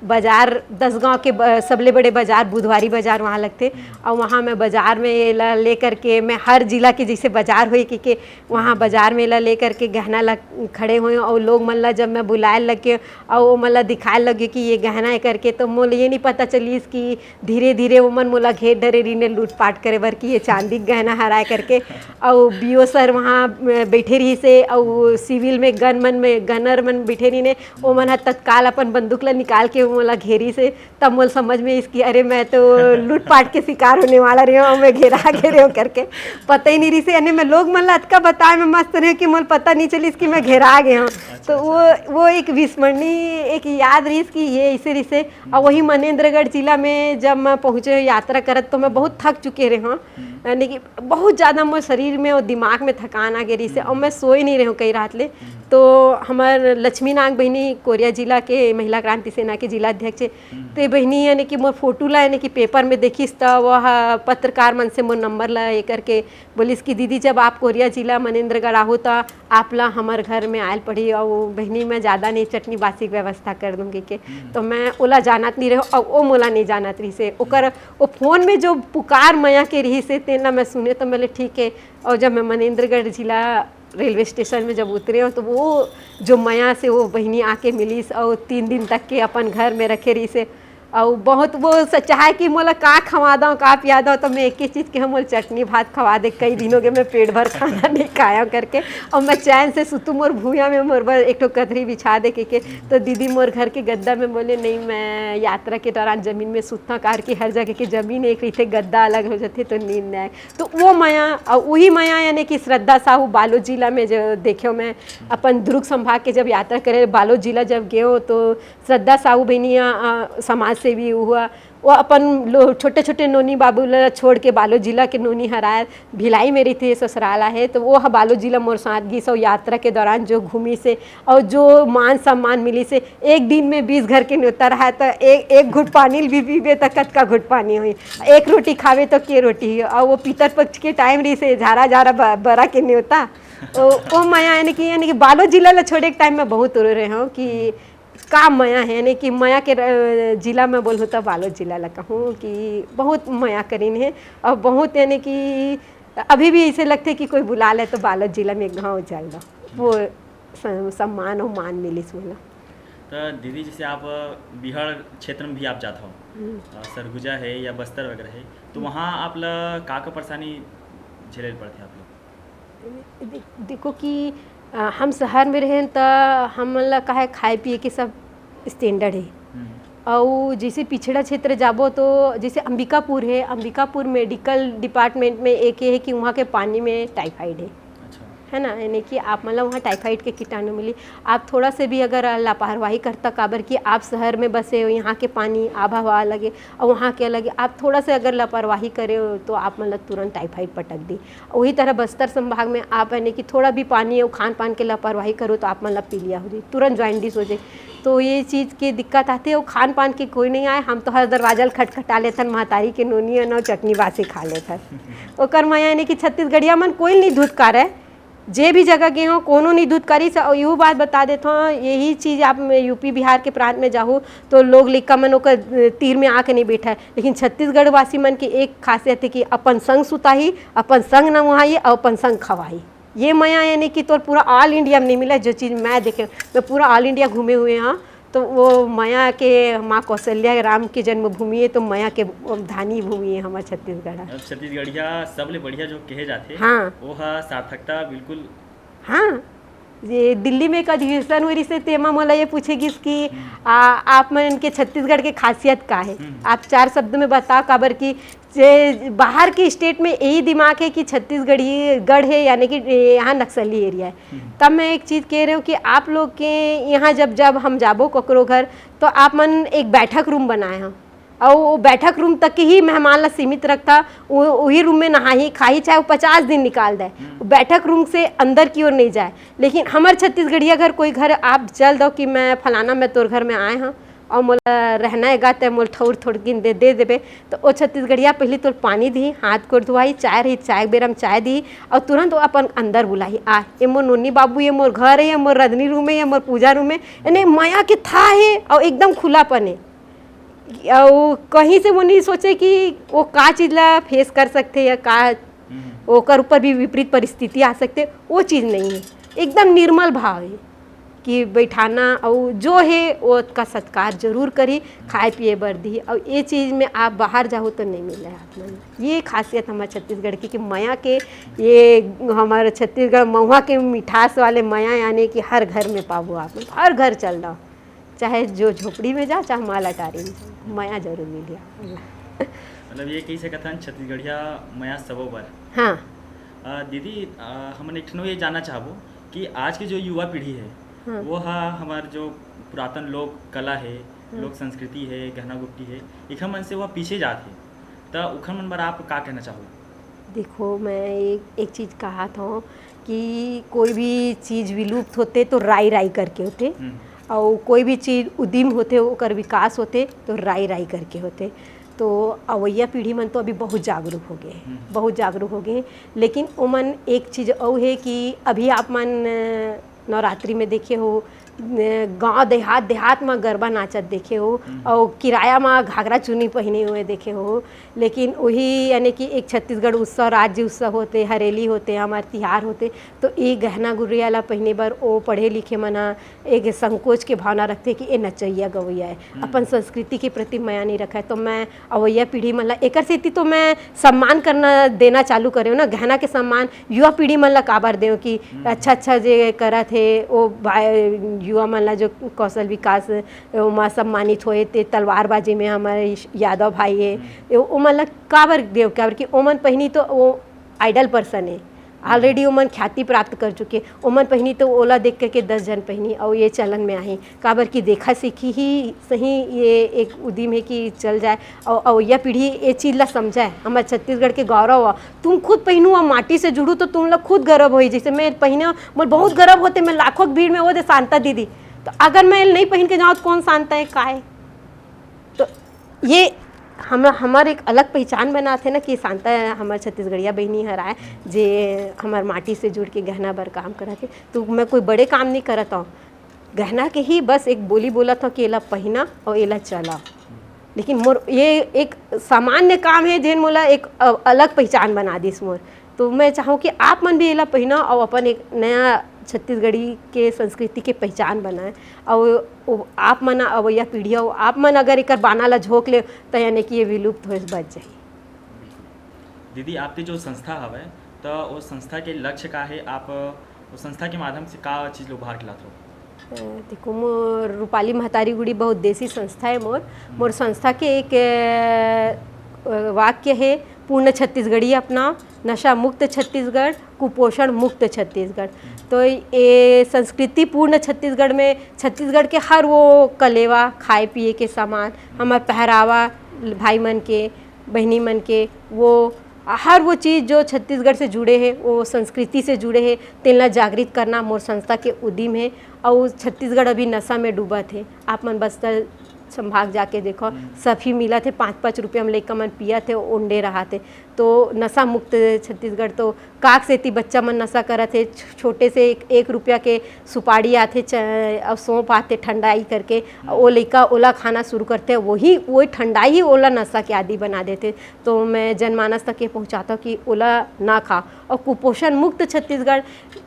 बाजार, दस गांव के ब-, सबले बड़े बाजार बुधवारी बाजार वहाँ लगथे। और वहाँ मैं बाजार में ये ला ले करके, मैं हर जिला के जैसे बाजार होई कि के वहाँ बाजार में ला ले करके गहना ला खड़े होए, और लोग मन ला जब मैं बुलाए लगे और वो मन ला दिखाए लगे कि ये गहना है करके, तो मोला ये नहीं पता चलिस कि धीरे धीरे वो मन मोला घेर डरे रहिन लूटपाट करे बर कि ये चांदी के गहना हराए करके। और बीओ सर वहाँ, अ, बैठे रहिस हे, और सिविल में गन मन में, गनर मन बैठे रहिन हे, वो मन ह तत्काल अपन बंदूक ला निकाल के मोला घेरिस हे। तब मोला समझ में आइस कि अरे, मैं तो लूटपाट के शिकार होने वाला रहे हूँ, मैं घेरा गे रहे हूँ करके। पता ही नहीं रहिस हे, यानी मैं लोग मन ला अतका बताए में मस्त रहे हूँ कि मोला पता नहीं चलिस कि मैं घेरा गए हूँ। तो वो, वो एक विस्मरणीय, एक याद रहिस कि ये ऐसे रहिस हे। और वही मनेंद्रगढ़ जिला में जब मैं पहुँचे यात्रा करत, तो मैं बहुत थक चुके रहे हूँ, यानी कि बहुत ज़्यादा मोर शरीर में और दिमाग में थकान आ गई रहिस हे, और मैं सोए नहीं रहे हूँ कई रात ले। तो हमर लक्ष्मी नाग बहिनी, कोरिया जिला के महिला क्रांति सेना के जिला अध्यक्ष हे, ते बहिनी यानी कि मोर फोटो ला यानी कि पेपर में देखिस, त वो ह पत्रकार मन से मोर नंबर ला ये करके बोलिस कि दीदी, जब आप कोरिया जिला मनेंद्रगढ़ आहू, त आप ला हमर घर में आयल पड़ी, और वो बहिनी, मैं ज़्यादा नहीं, चटनी बासी के व्यवस्था कर दूंगी के। तो मैं ओला जानत नहीं रहे हूँ, और वो मोला नहीं जानत रहिस हे। ओकर वो फोन में जो पुकार मया के रहिस हे, तेन ला मैं सुने, तो मैं बोले, ठीक है। और जब मैं मनेंद्रगढ़ जिला रेलवे स्टेशन में जब उतरे हूँ, तो वो जो मया से वो बहिनी आके मिलिस और तीन दिन तक के अपन घर में रखे रहिस हे। और बहुत वो स-, चाहे कि मोला का खवा दो, का पिया दो, तो मैं एक ही चीज़ के हम बोल, चटनी भात खवा दे, कई दिन हो गए मैं पेट भर खाना नहीं खाया करके। और मैं चैन से सुतूँ मोर भूया में, मोर बर एक ठो कथरी बिछा दे के, के। तो दीदी मोर घर के गद्दा में बोले, नहीं, मैं यात्रा के दौरान जमीन में सुतता, कार की हर जगह के जमीन एक रहिथे, गद्दा अलग हो जाथे, तो नींद नहीं आए। तो वो मया, और वही मया यानी कि श्रद्धा साहू बालोद जिला में जो देखे, मैं अपन दुर्ग संभाग के जब यात्रा करे, बालोद जिला जब गए हो, तो श्रद्धा साहू बहनिया, अ, समाज सेवी हुआ, वो अपन लो-, छोटे छोटे नोनी बाबू ला छोड़ के, बालोद जिला के नोनी हराय भिलाई में रहिथे, ससुराल आहे, तो वो ह बालोद जिला मोर साथ गिस। और यात्रा के दौरान जो घूमिस हे और जो मान सम्मान मिलिस हे, एक दिन में बीस घर के न्योता रहा, तो एक, एक घुट पानी भी पीबे, तो कतका घुट पानी होई, एक रोटी खावे, तो के रोटी होई। और वो पितर पक्ष के टाइम रहिस हे, झारा झारा ब-, बरा के न्योता। ओ, ओ मया यानी कि, यानी कि बालोद जिला ला छोड़े के टाइम में बहुत रो रहे हूँ कि का मया है, यानी कि मया के, अ, जिला में बोलूँ तो बालोद जिला ला कहूँ कि बहुत मया करीन हे। और बहुत यानी कि अभी भी ऐसे लगथे कि कोई बुला ले तो बालोद जिला में एक घाव चल दो, वो स-, सम्मान और मान मिलिस मोला। तो दीदी, जैसे आप बिहार क्षेत्र में भी आप जात हो, अ, सरगुजा है या बस्तर वगैरह है, तो वहाँ आप ला का का परेशानी झेले पड़थे आप लोग? दे-, देखो कि, अ, हम शहर में रहेन त हमन ला का है, खाए पिए के सब स्टैंडर्ड है। और जैसे पिछड़ा क्षेत्र जाबो तो जैसे अंबिकापुर है, अंबिकापुर मेडिकल डिपार्टमेंट में एक ये है कि वहाँ के पानी में टाइफाइड है। अच्छा। है ना, यानी कि आप मन ला वहाँ टाइफाइड के कीटाणु मिली। आप थोड़ा से भी अगर लापरवाही करता, काबर कि आप शहर में बसे हो, यहाँ के पानी, आबो हवा अलग हे और वहाँ के अलग हे, आप थोड़ा से अगर लापरवाही करे हो तो आप मन ला तुरंत टाइफाइड पटक दी। वही तरह बस्तर संभाग में आप, यानी कि थोड़ा भी पानी और खान पान के लापरवाही करो तो आप मन ला पीलिया हो जाए, तुरंत जॉइंडिस हो जाए। तो ये चीज़ के दिक्कत आथे। और खान पान के कोई नहीं आए, हम तो हर दरवाजा ल खटखटा लेथन, महतारी के नोनी अउ चटनी बासी खा लेथन। ओकर मया यानी कि छत्तीसगढ़िया मन कोई नहीं धुतकारय, जे भी जगह गे हो, कोनो नहीं धुतकारिस। और यहू बात बता देथव, यही चीज़ आप यूपी बिहार के प्रांत में जाहू तो लोग लइका मन ओकर तीर में आके नहीं बैठय, लेकिन छत्तीसगढ़ वासी मन के एक खासियत हे कि अपन संग सुताही, अपन संग नवाही और अपन संग खवाही। ये मया यानी कि तोर पूरा ऑल इंडिया में नहीं मिला। जो चीज़ मैं देखे, मैं पूरा ऑल इंडिया घूमे हुए हँव, तो वो मया के माँ कौशल्या राम के जन्मभूमि हे, तो मया के धानी भूमि हे हमर छत्तीसगढ़ ह। अब छत्तीसगढ़िया सबले बढ़िया जो कहे जाथे, हाँ। वो ह सार्थकता बिल्कुल। हाँ, ये दिल्ली में एक अधिवेशन हो रही से तेमा मोला ये पूछे गिस कि हम्म। आ, आप मन के छत्तीसगढ़ के खासियत का हे? हम्म। आप चार शब्द में बताओ, काबर कि जे बाहर के स्टेट में यही दिमाग हे कि छत्तीसगढ़ी गढ़ हे, यानी कि यहाँ नक्सली एरिया हे। हम्म। तब मैं एक चीज़ कह रही हूँ कि आप लोग के यहाँ जब, जब हम जाबो ककरो घर, तो आप मन एक बैठक रूम बनाए हो, और वो बैठक रूम तक के ही मेहमान ला सीमित रखता। वो वही रूम में नहाही खाही, चाहे वो पचास दिन निकाल दे, हम्म। वो बैठक रूम से अंदर की ओर नहीं जाए। लेकिन हमर छत्तीसगढ़िया घर, कोई घर आप चल दो कि मैं फलाना, मैं तोर घर में आए हँव और मोला रहना हे गा, ते मोल ठौर थोड़किन दे, दे देबे, तो वो छत्तीसगढ़िया पहली तोर पानी दी, हाथ गोड़ धुआही, चाय रही, चाय बेरा में चाय दी, और तुरंत वो अपन अंदर बुलाही, आ, ये मोर नोनी बाबू, ये मोर घर हे, ये मोर रंधनी रूम हे, ये मोर पूजा रूम हे, यानी मया के थाह हे और एकदम खुलापन हे। और कहीं से वो नहीं सोचे कि वो का चीज़ ला फेस कर सकथे या का हम्म। ओकर ऊपर भी विपरीत परिस्थिति आ सकथे, वो चीज़ नहीं हे। एकदम निर्मल भाव हे कि बैठाना और जो हे वो का सत्कार जरूर करी, खाए पिए बर दी। और ये चीज़ में आप बाहर जाहू तो नहीं मिले आप मन। ये खासियत हमर छत्तीसगढ़ की कि मया के, ये हमर छत्तीसगढ़ महुआ के मिठास वाले मया, यानी कि हर घर में पाबो आप मन, हर घर चल दो, चाहे जो झोपड़ी में जा, चाहे माल अटारी में जा, मया जरूर मिली आप मन। मतलब ये कही सकत हन, छत्तीसगढ़िया मया सबो बर। हाँ। अ, दीदी, अ, हमन एक ठन ये जानना चाहबो कि आज के जो युवा पीढ़ी हे, हाँ। वो ह हमर जो पुरातन लोक कला हे, हाँ। लोक संस्कृति हे, गहना गुट्टी हे, एखर मन से वो पीछे जात हे, त ओखर मन बर आप का कहना चाहबो? देखो, मैं एक, एक चीज़ कहत हँव कि कोई भी चीज़ विलुप्त होथे तो राई राई करके होथे, हम्म। और कोई भी चीज़ उदिम होथे, ओकर विकास होथे तो राई राई करके होथे। तो अवइया पीढ़ी मन तो अभी बहुत जागरूक हो गए हे, हम्म। बहुत जागरूक हो गए हे। लेकिन ओमन एक चीज़ अउ हे कि अभी आप मन, अ, नवरात्रि में देखे हो, अ, गाँव देहात, देहात म गरबा नाचत देखे हो, हम्म। और किराया म घाघरा चुन्नी पहिने हुए देखे हो, लेकिन वही यानी कि एक छत्तीसगढ़ उत्सव, राज्य उत्सव होथे, हरेली होथे, हमर तिहार होथे, तो ये गहना गुरिया ला पहिने बर ओ पढ़े लिखे मन ह एक संकोच के भावना रखथे कि ए नचइया गवइया हे, हम्म। अपन संस्कृति के प्रति मया नहीं रखय। तो मैं अवइया पीढ़ी मन ला एकर सेती तो मैं सम्मान करना देना चालू करे हँव ना, गहना के सम्मान युवा पीढ़ी मन ला काबर देव कि हम्म। अच्छा अच्छा जे करत हे, ओ भाई, युवा मन ला जो कौशल विकास, ओमा सम्मानित होए, ते तलवारबाजी में हमर यादव भाई हे, हम्म। ए, ओमन ला काबर देव, काबर कि ओमन पहिनी तो वो आइडल पर्सन हे, ऑलरेडी ओमन ख्याति प्राप्त कर चुके, ओमन पहिनी तो ओला देख करके दस झन पहिनी, और ये चलन में आही, काबर कि देखा सीखी ही सही ये एक उदिम हे कि चल जाए, और अवइया पीढ़ी ये चीज़ ला समझाए, हमर छत्तीसगढ़ के गौरव आ, तुम खुद पहिनू और माटी से जुड़ू तो तुम लोग खुद गर्व होई, जैसे मैं पहिने, मोर बहुत गर्व होथे, मैं लाखों के भीड़ में वो दे शांता दीदी, तो अगर मैं नहीं पहिन के जाऊँ तो कौन शांता हे, का हे? तो ये हम, हमर एक अलग पहचान बनाथे ना कि शांता हमर छत्तीसगढ़िया बहिनी हर आए, जे हमर माटी से जुड़ के गहना बर काम करत हे। तो मैं कोई बड़े काम नहीं करत हँव, गहना के ही बस एक बोली बोलत हँव कि एला पहिना और एला चला। लेकिन मोर ये एक सामान्य काम हे, जेन मोला एक अ-, अलग पहचान बना दिस मोर। तो मैं चाहूँ कि आप मन भी एला पहिना और अपन एक नया छत्तीसगढ़ी के संस्कृति के पहचान बनाए, और वो आप मन अवइया पीढ़ी हो, आप मन अगर एकर बाना ला झोंक ले, तो यानी कि ये विलुप्त होए से बच जाही। दीदी, आपके जो संस्था हवय, तो वो संस्था के लक्ष्य का हे? आप वो संस्था के माध्यम से का चीज ला उभार के लात हो? अ, देखो, मोर रूपाली महतारी गुड़ी बहुउद्देशी संस्था हे मोर। मोर संस्था के एक, अ, वाक्य हे, पूर्ण छत्तीसगढ़ी अपनाओ, नशा मुक्त छत्तीसगढ़, कुपोषण मुक्त छत्तीसगढ़। तो ये संस्कृति पूर्ण छत्तीसगढ़ में छत्तीसगढ़ के हर वो कलेवा, खाए पिए के सामान, हमार पहरावा, भाई मन के, बहिनी मन के, वो हर वो चीज़ जो छत्तीसगढ़ से जुड़े हे, वो संस्कृति से जुड़े हे, तेन ला जागृत करना मोर संस्था के उदिम हे। अउ छत्तीसगढ़ अभी नशा में डूबत हे। आप मन बस्तर संभाग जाके देखो, हम्म। सफी मिलत हे, पाँच पाँच रुपया में लइका मन पियत हे, ओंडे रहत हे। तो नशा मुक्त छत्तीसगढ़, तो काक सेती बच्चा मन नशा करत हे। छ-, छोटे से एक, एक रुपया के सुपारी आथे, च-, अउ सौंफ आथे ठंडाई करके, हम्म। ओ लइका ओला खाना शुरू करथे, वही, वही ठंडाई ही ओला नशा के आदी बना देथे। तो मैं जनमानस तक ये पहुँचाता हूँ कि ओला ना खा। और कुपोषण मुक्त छत्तीसगढ़,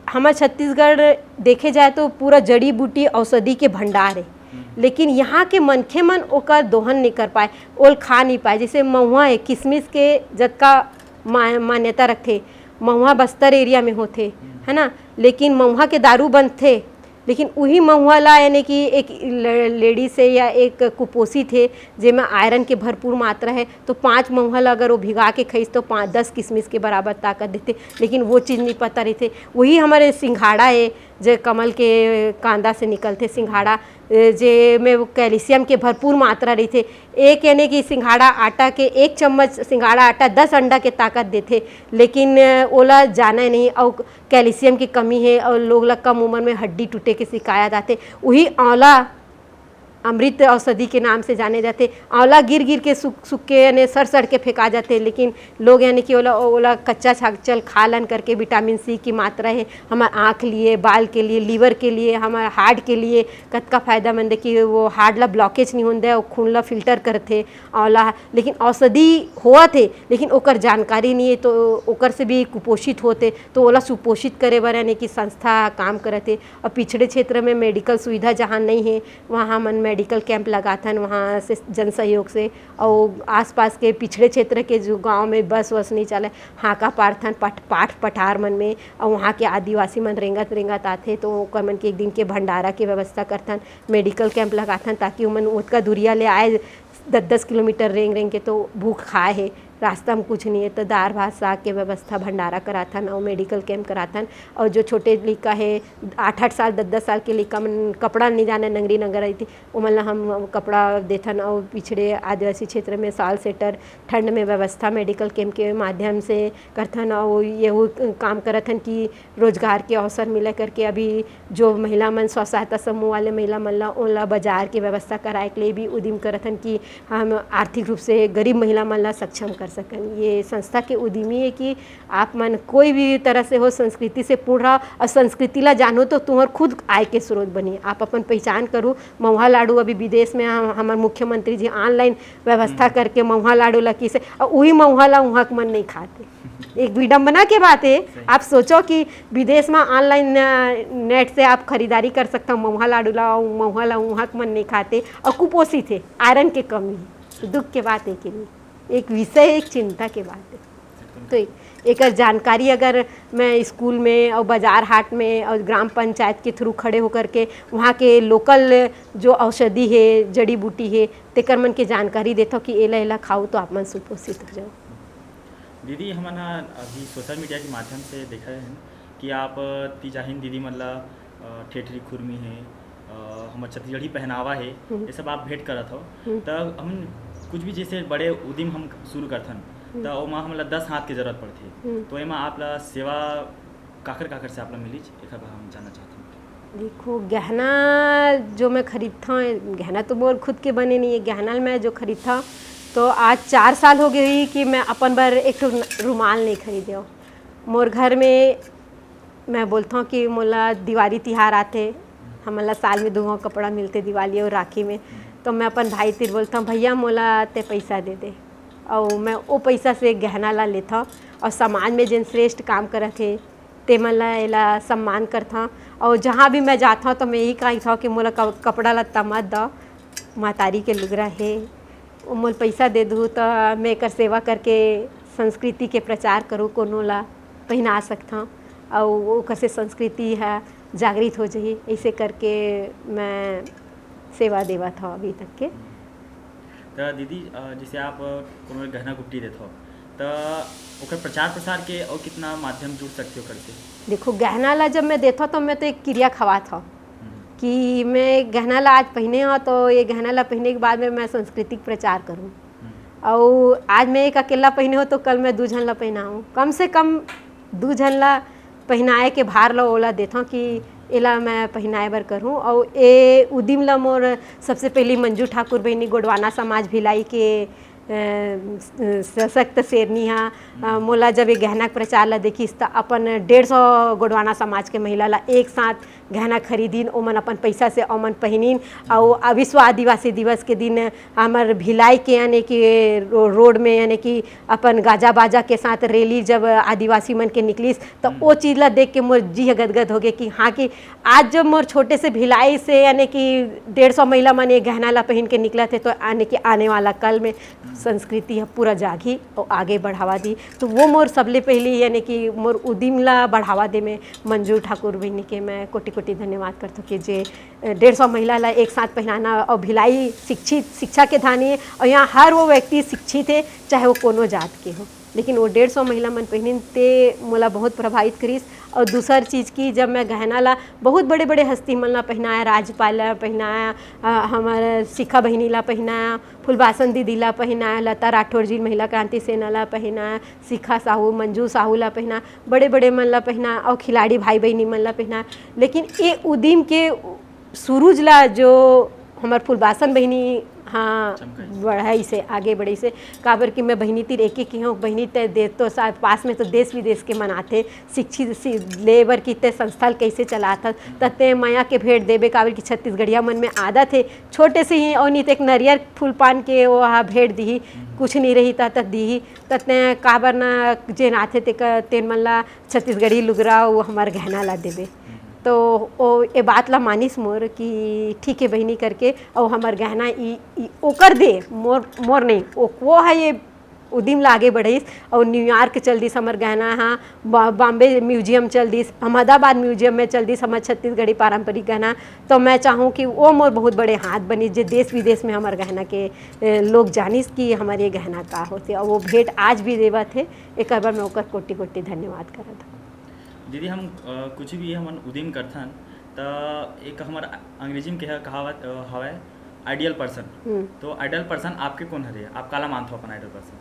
हमार छत्तीसगढ़ देखे जाए तो पूरा जड़ी बूटी औषधि के भंडार है, हम्म। लेकिन यहाँ के मनखे मन ओकर दोहन नहीं कर पाए, ओल खा नहीं पाए। जैसे महुआ है, किशमिश के जतका मा-, मान्यता रखथे, महुआ बस्तर एरिया में होथे, हम्म। है ना, लेकिन महुआ के दारू बनथे, लेकिन उही महुआ ला, यानी कि एक ल-, लेडीज है या एक कुपोषित है, जेमा आयरन के भरपूर मात्रा है, तो पाँच महुआ ला अगर वो भिगा के खाइस, तो पाँच, दस किशमिश के बराबर ताकत देथे, लेकिन वो चीज़ नहीं पता रहिथे। वही हमारे सिंघाड़ा है, जे कमल के कांदा से निकलथे सिंघाड़ा, ए, जे में वो कैल्शियम के भरपूर मात्रा रहिथे। एक, यानी कि सिंघाड़ा आटा के एक चम्मच सिंघाड़ा आटा दस अंडा के ताकत देथे, लेकिन, अ, ओला जाना नहीं। अउ कैल्शियम की कमी है और लोग ला कम उम्र में हड्डी टूटे के शिकायत आथे। वही आंवला अमृत औषधि के नाम से जाने जाथे। आंवला गिर गिर के सूख, सूख के, यानी सड़ सड़ के फेंका जाथे, लेकिन लोग, यानी कि ओला, ओला कच्चा छागचल खा लन करके, विटामिन सी की मात्रा है, हमार आँख लिए, बाल के लिए, लिवर के लिए, हमार हार्ट के लिए कतका फायदेमंद है कि वो हार्ट ला ब्लॉकेज नहीं होन दे, वो खून ला फिल्टर करथे आंवला। लेकिन औषधि होवत हे, लेकिन ओकर जानकारी नहीं है, तो ओकर से भी कुपोषित होथे। तो ओला सुपोषित करे बर, यानी कि संस्था काम करत हे। और पिछड़े क्षेत्र में मेडिकल सुविधा जहाँ नहीं है, वहाँ हमन मेडिकल कैंप लगाथन, वहाँ से जन सहयोग से। और आसपास के पिछड़े क्षेत्र के जो गांव में बस वस नहीं चले, हाका पारथन पट-, पाठ पठार मन में, और वहाँ के आदिवासी मन रेंगत रेंगत आथे, तो ओकर मन के एक दिन के भंडारा के व्यवस्था करथन, मेडिकल कैंप लगाथन, ताकि ओमन ओतका दूरिया ले आए, दस दस किलोमीटर रेंग रेंग के, तो भूख खाए हे, रास्ता में कुछ नहीं है, तो दार भात साग के व्यवस्था, भंडारा कराथन और मेडिकल कैंप कराथन। और जो छोटे लइका है, आठ आठ साल, दस दस साल के लइका मन, कपड़ा नहीं जाने, नंगरी नंगर रहिथे, ओमन ला हम कपड़ा देथन। और पिछड़े आदिवासी क्षेत्र में शॉल सेटर, ठंड में व्यवस्था मेडिकल कैंप के माध्यम से करथन। और यहू काम करथन कि रोजगार के अवसर मिले करके। अभी जो महिला मन, स्व सहायता समूह वाले महिला मन ला, ओन ला बाजार के व्यवस्था कराए के लिए भी उद्यम करथन कि हम आर्थिक रूप से गरीब महिला मन ला सक्षम कर सकन। ये संस्था के उद्यमी है कि आप मन कोई भी तरह से हो, संस्कृति से पूर्ण रहो और संस्कृति ला जानो, तो तुम्हार खुद आय के स्रोत बनी। आप अपन पहचान करो। महुआ लाडू अभी विदेश में हम, हमार मुख्यमंत्री जी ऑनलाइन व्यवस्था हम्म। करके महुआ लाडू ला किसे, और वही महुआ ला उहाँ के मन नहीं खाते। एक विडंबना के बात है। सही। आप सोचो कि विदेश में ऑनलाइन, अ, नेट से आप खरीदारी कर सकते हो महुआ लाडू ला, और महुआ ला उहाँ के मन नहीं खाते और कुपोषित है, आयरन के कमी है। दुख के बात है कि नहीं? एक विषय, एक चिंता के बात है। तो एक, एकर जानकारी अगर मैं स्कूल में और बाजार हाट में और ग्राम पंचायत के थ्रू खड़े होकर के वहाँ के लोकल जो औषधि है, जड़ी बूटी है, तेकर मन के जानकारी देथव कि एला, एला खाऊ तो आप मन सुपोषित हो जाओ। दीदी, हमन ह अभी सोशल मीडिया के माध्यम से देखा है कि आप तीजाहिन दीदी मन ला, अ, ठेठरी खुरमी है, अ, हमर छत्तीसगढ़ी पहनावा है, हम्म। ये सब आप भेंट करत हो। हम्म। त हम कुछ भी जैसे बड़े उद्यम हम शुरू करथन, हम्म। त ओमा हमला दस हाथ के जरूरत पड़थे। हम्म। तो एमा आप ला सेवा काकर काकर से आप ला मिलिच, एकर बर हम जानना चाहथन। देखो, गहना जो मैं खरीदथव, गहना तो मोर खुद के बने नहीं है, गहना मैं जो खरीदथव, तो आज चार साल हो गए हुई कि मैं अपन बर एक ठो रुमाल नहीं खरीदे हव। मोर घर में मैं बोलथव कि मोला दिवाली तिहार आथे, हमन ला साल में दू गो कपड़ा मिलथे, दिवाली और राखी में, तो मैं अपन भाई तिर बोलथव, "भैया, मोला ते पैसा दे दे," और मैं ओ पैसा से गहना ला लेथव। और समाज में जेन श्रेष्ठ काम करत हे, तेमन ला एला सम्मान करथव। और जहाँ भी मैं जाथव, तो मैं यही कहिथव कि मोला क-, कपड़ा लत्ता मत दव, महतारी के लुगरा हे, मोला पैसा दे दू, त मैं एकर सेवा करके संस्कृति के प्रचार करूँ, कोनो ला पहिना सकथव, और ओकर से संस्कृति ह जागृत हो जाही। ऐसे करके मैं सेवा देवत हव अभी तक के। त दीदी, अ, जैसे आप कोनो गहना गुट्टी देथव, त ओकर प्रचार प्रसार के अउ कितना माध्यम जुड़ सकथे ओकर से? देखो, गहना ला जब मैं देथव, तो मैं तो एक किरिया खवात हव हम्म। कि मैं गहना ला आज पहिने हव, तो ये गहना ला पहिने के बाद में मैं सांस्कृतिक प्रचार करूँ। हम्म। अउ आज मैं एक अकेला पहिने हव, तो कल मैं दू झन ला पहिनाऊँ, कम से कम दू झन ला पहिनाए के भार ला ओला देथव कि एला मैं पहिनाए बर करहूँ। अउ ए उदिम ला मोर सबसे पहली मंजू ठाकुर बहिनी गोडवाना समाज भिलाई के, अ, स-, सशक्त शेरनी हा, अ, मोला जब ये गहना के प्रचार ला देखिस, त अपन डेढ़ सौ गोडवाना समाज के महिला ला एक साथ गहना खरीदिन, ओमन अपन पैसा से ओमन पहिनिन। अउ विश्व आदिवासी दिवस के दिन हमर भिलाई के, यानी कि रो-, रोड में, यानी कि अपन गाजा बाजा के साथ रैली जब आदिवासी मन के निकलिस, त हम्म। ओ चीज ला देख के मोर जी ह गदगद हो गे कि हाँ, कि आज जब मोर छोटे से भिलाई से, यानी कि डेढ़ सौ महिला मन ये गहना ला पहिन के निकलत हे, तो यानी कि आने वाला कल में संस्कृति ह पूरा जागही अउ आगे बढ़ावा दी। तो वो मोर सबले पहली, यानी कि मोर उदिम ला बढ़ावा दे में मंजू ठाकुर बहिनी के मैं कोटि कोटि धन्यवाद करथों कि जे डेढ़ सौ महिला ला एक साथ पहिनाना अउ भिलाई शिक्षित, शिक्षा के धानी हे अउ यहाँ हर वो व्यक्ति शिक्षित हे, चाहे वो कोनो जात के हो, लेकिन वो डेढ़ सौ महिला मन पहिनिन, ते मोला बहुत प्रभावित करिस। अउ दूसर चीज कि जब मैं गहना ला बहुत बड़े-बड़े हस्ती मन ला पहिनाया, राजपाल ला पहिनाया, अ, हमर शिखा बहिनी ला पहिनाया, फुलबासन दीदी ला पहिनाया, लता राठौर जी महिला क्रांति सेना ला पहिनाया, शिखा साहू, मंजू साहू ला पहिनाया, बड़े-बड़े मन ला पहिनाया अउ खिलाड़ी भाई बहिनी मन ला पहिनाया। लेकिन ए उदिम के सुरुज ला जो हमर फुलबासन बहिनी, हाँ, चमकाइस। बढ़ाइस हे, आगे बढ़ाइस हे। काबर कि मैं बहिनी तीर एके केहेंव, बहिनी ते दे तो सा-, पास में तो देश विदेश के मन आथे, शिक्षित सि-, ले बर कि ते संस्था ल कइसे चलात हस, त ते मया के भेंट देबे, काबर कि छत्तीसगढ़िया मन में आदत हे, छोटे से ही, अउ नी ते एक नरियर फूल पान के वो हा भेंट दिही, कुछ नी रही त, त दिही, त ते काबर ना जेन आथे ते क-, तेन मन ला छत्तीसगढ़ी लुगरा वो हमर गहना ला देबे। तो ओ ए बात ला मानिस मोर कि ठीक हे बहिनी करके, अउ हमर गहना ई, ई ओकर दे, मोर, मोर नहीं, ओ, वो ह ये उदिम ला आगे बढ़ाइस। अउ न्यूयॉर्क चल दिस हमर गहना हा, बा-, बॉम्बे म्यूजियम चल दिस, अहमदाबाद म्यूजियम में चल दिस हमर छत्तीसगढ़ी पारंपरिक गहना। तो मैं चाहूँ कि वो मोर बहुत बड़े हाथ बनिस, जे देश विदेश में हमर गहना के, ए, लोग जानिस कि हमर ये गहना का होथे। अउ वो भेंट आज भी देवत हे, एकर बर मैं ओकर कोटि कोटि धन्यवाद करत हूँ। दीदी, हम, अ, कुछ भी हमन उदिम करथन, त एक हमर अंग्रेजी में कहा, कहावत, अ, हवय, आइडियल पर्सन। हम्म। तो आइडियल पर्सन आपके कोन हरे? आप काला मानथो अपन आइडियल पर्सन?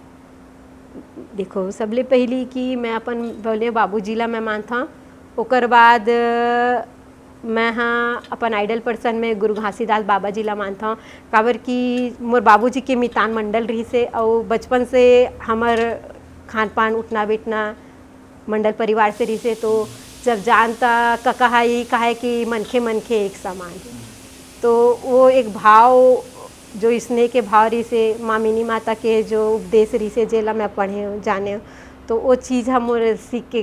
देखो, सबले पहिली कि मैं अपन बोले बाबूजी ला मैं मानथव, ओकर बाद, अ, मैं हा अपन आइडियल पर्सन में गुरु घासीदास बाबा जी ला मानथव, काबर कि मोर बाबूजी के मितान मंडल रहिस हे, अउ बचपन से हमर खान पान, उठना बैठना, मंडल परिवार से रिहिसे, तो जब जान त कका ह यही कहे कि मनखे मनखे एक समान हे। तो वो एक भाव, जो स्नेह के भाव रिहिसे, माँ मिनी माता के जो उपदेश रिहिसे, जेला मैं पढ़े हूँ, जाने हूँ, तो वो चीज़ ह मोर सीख के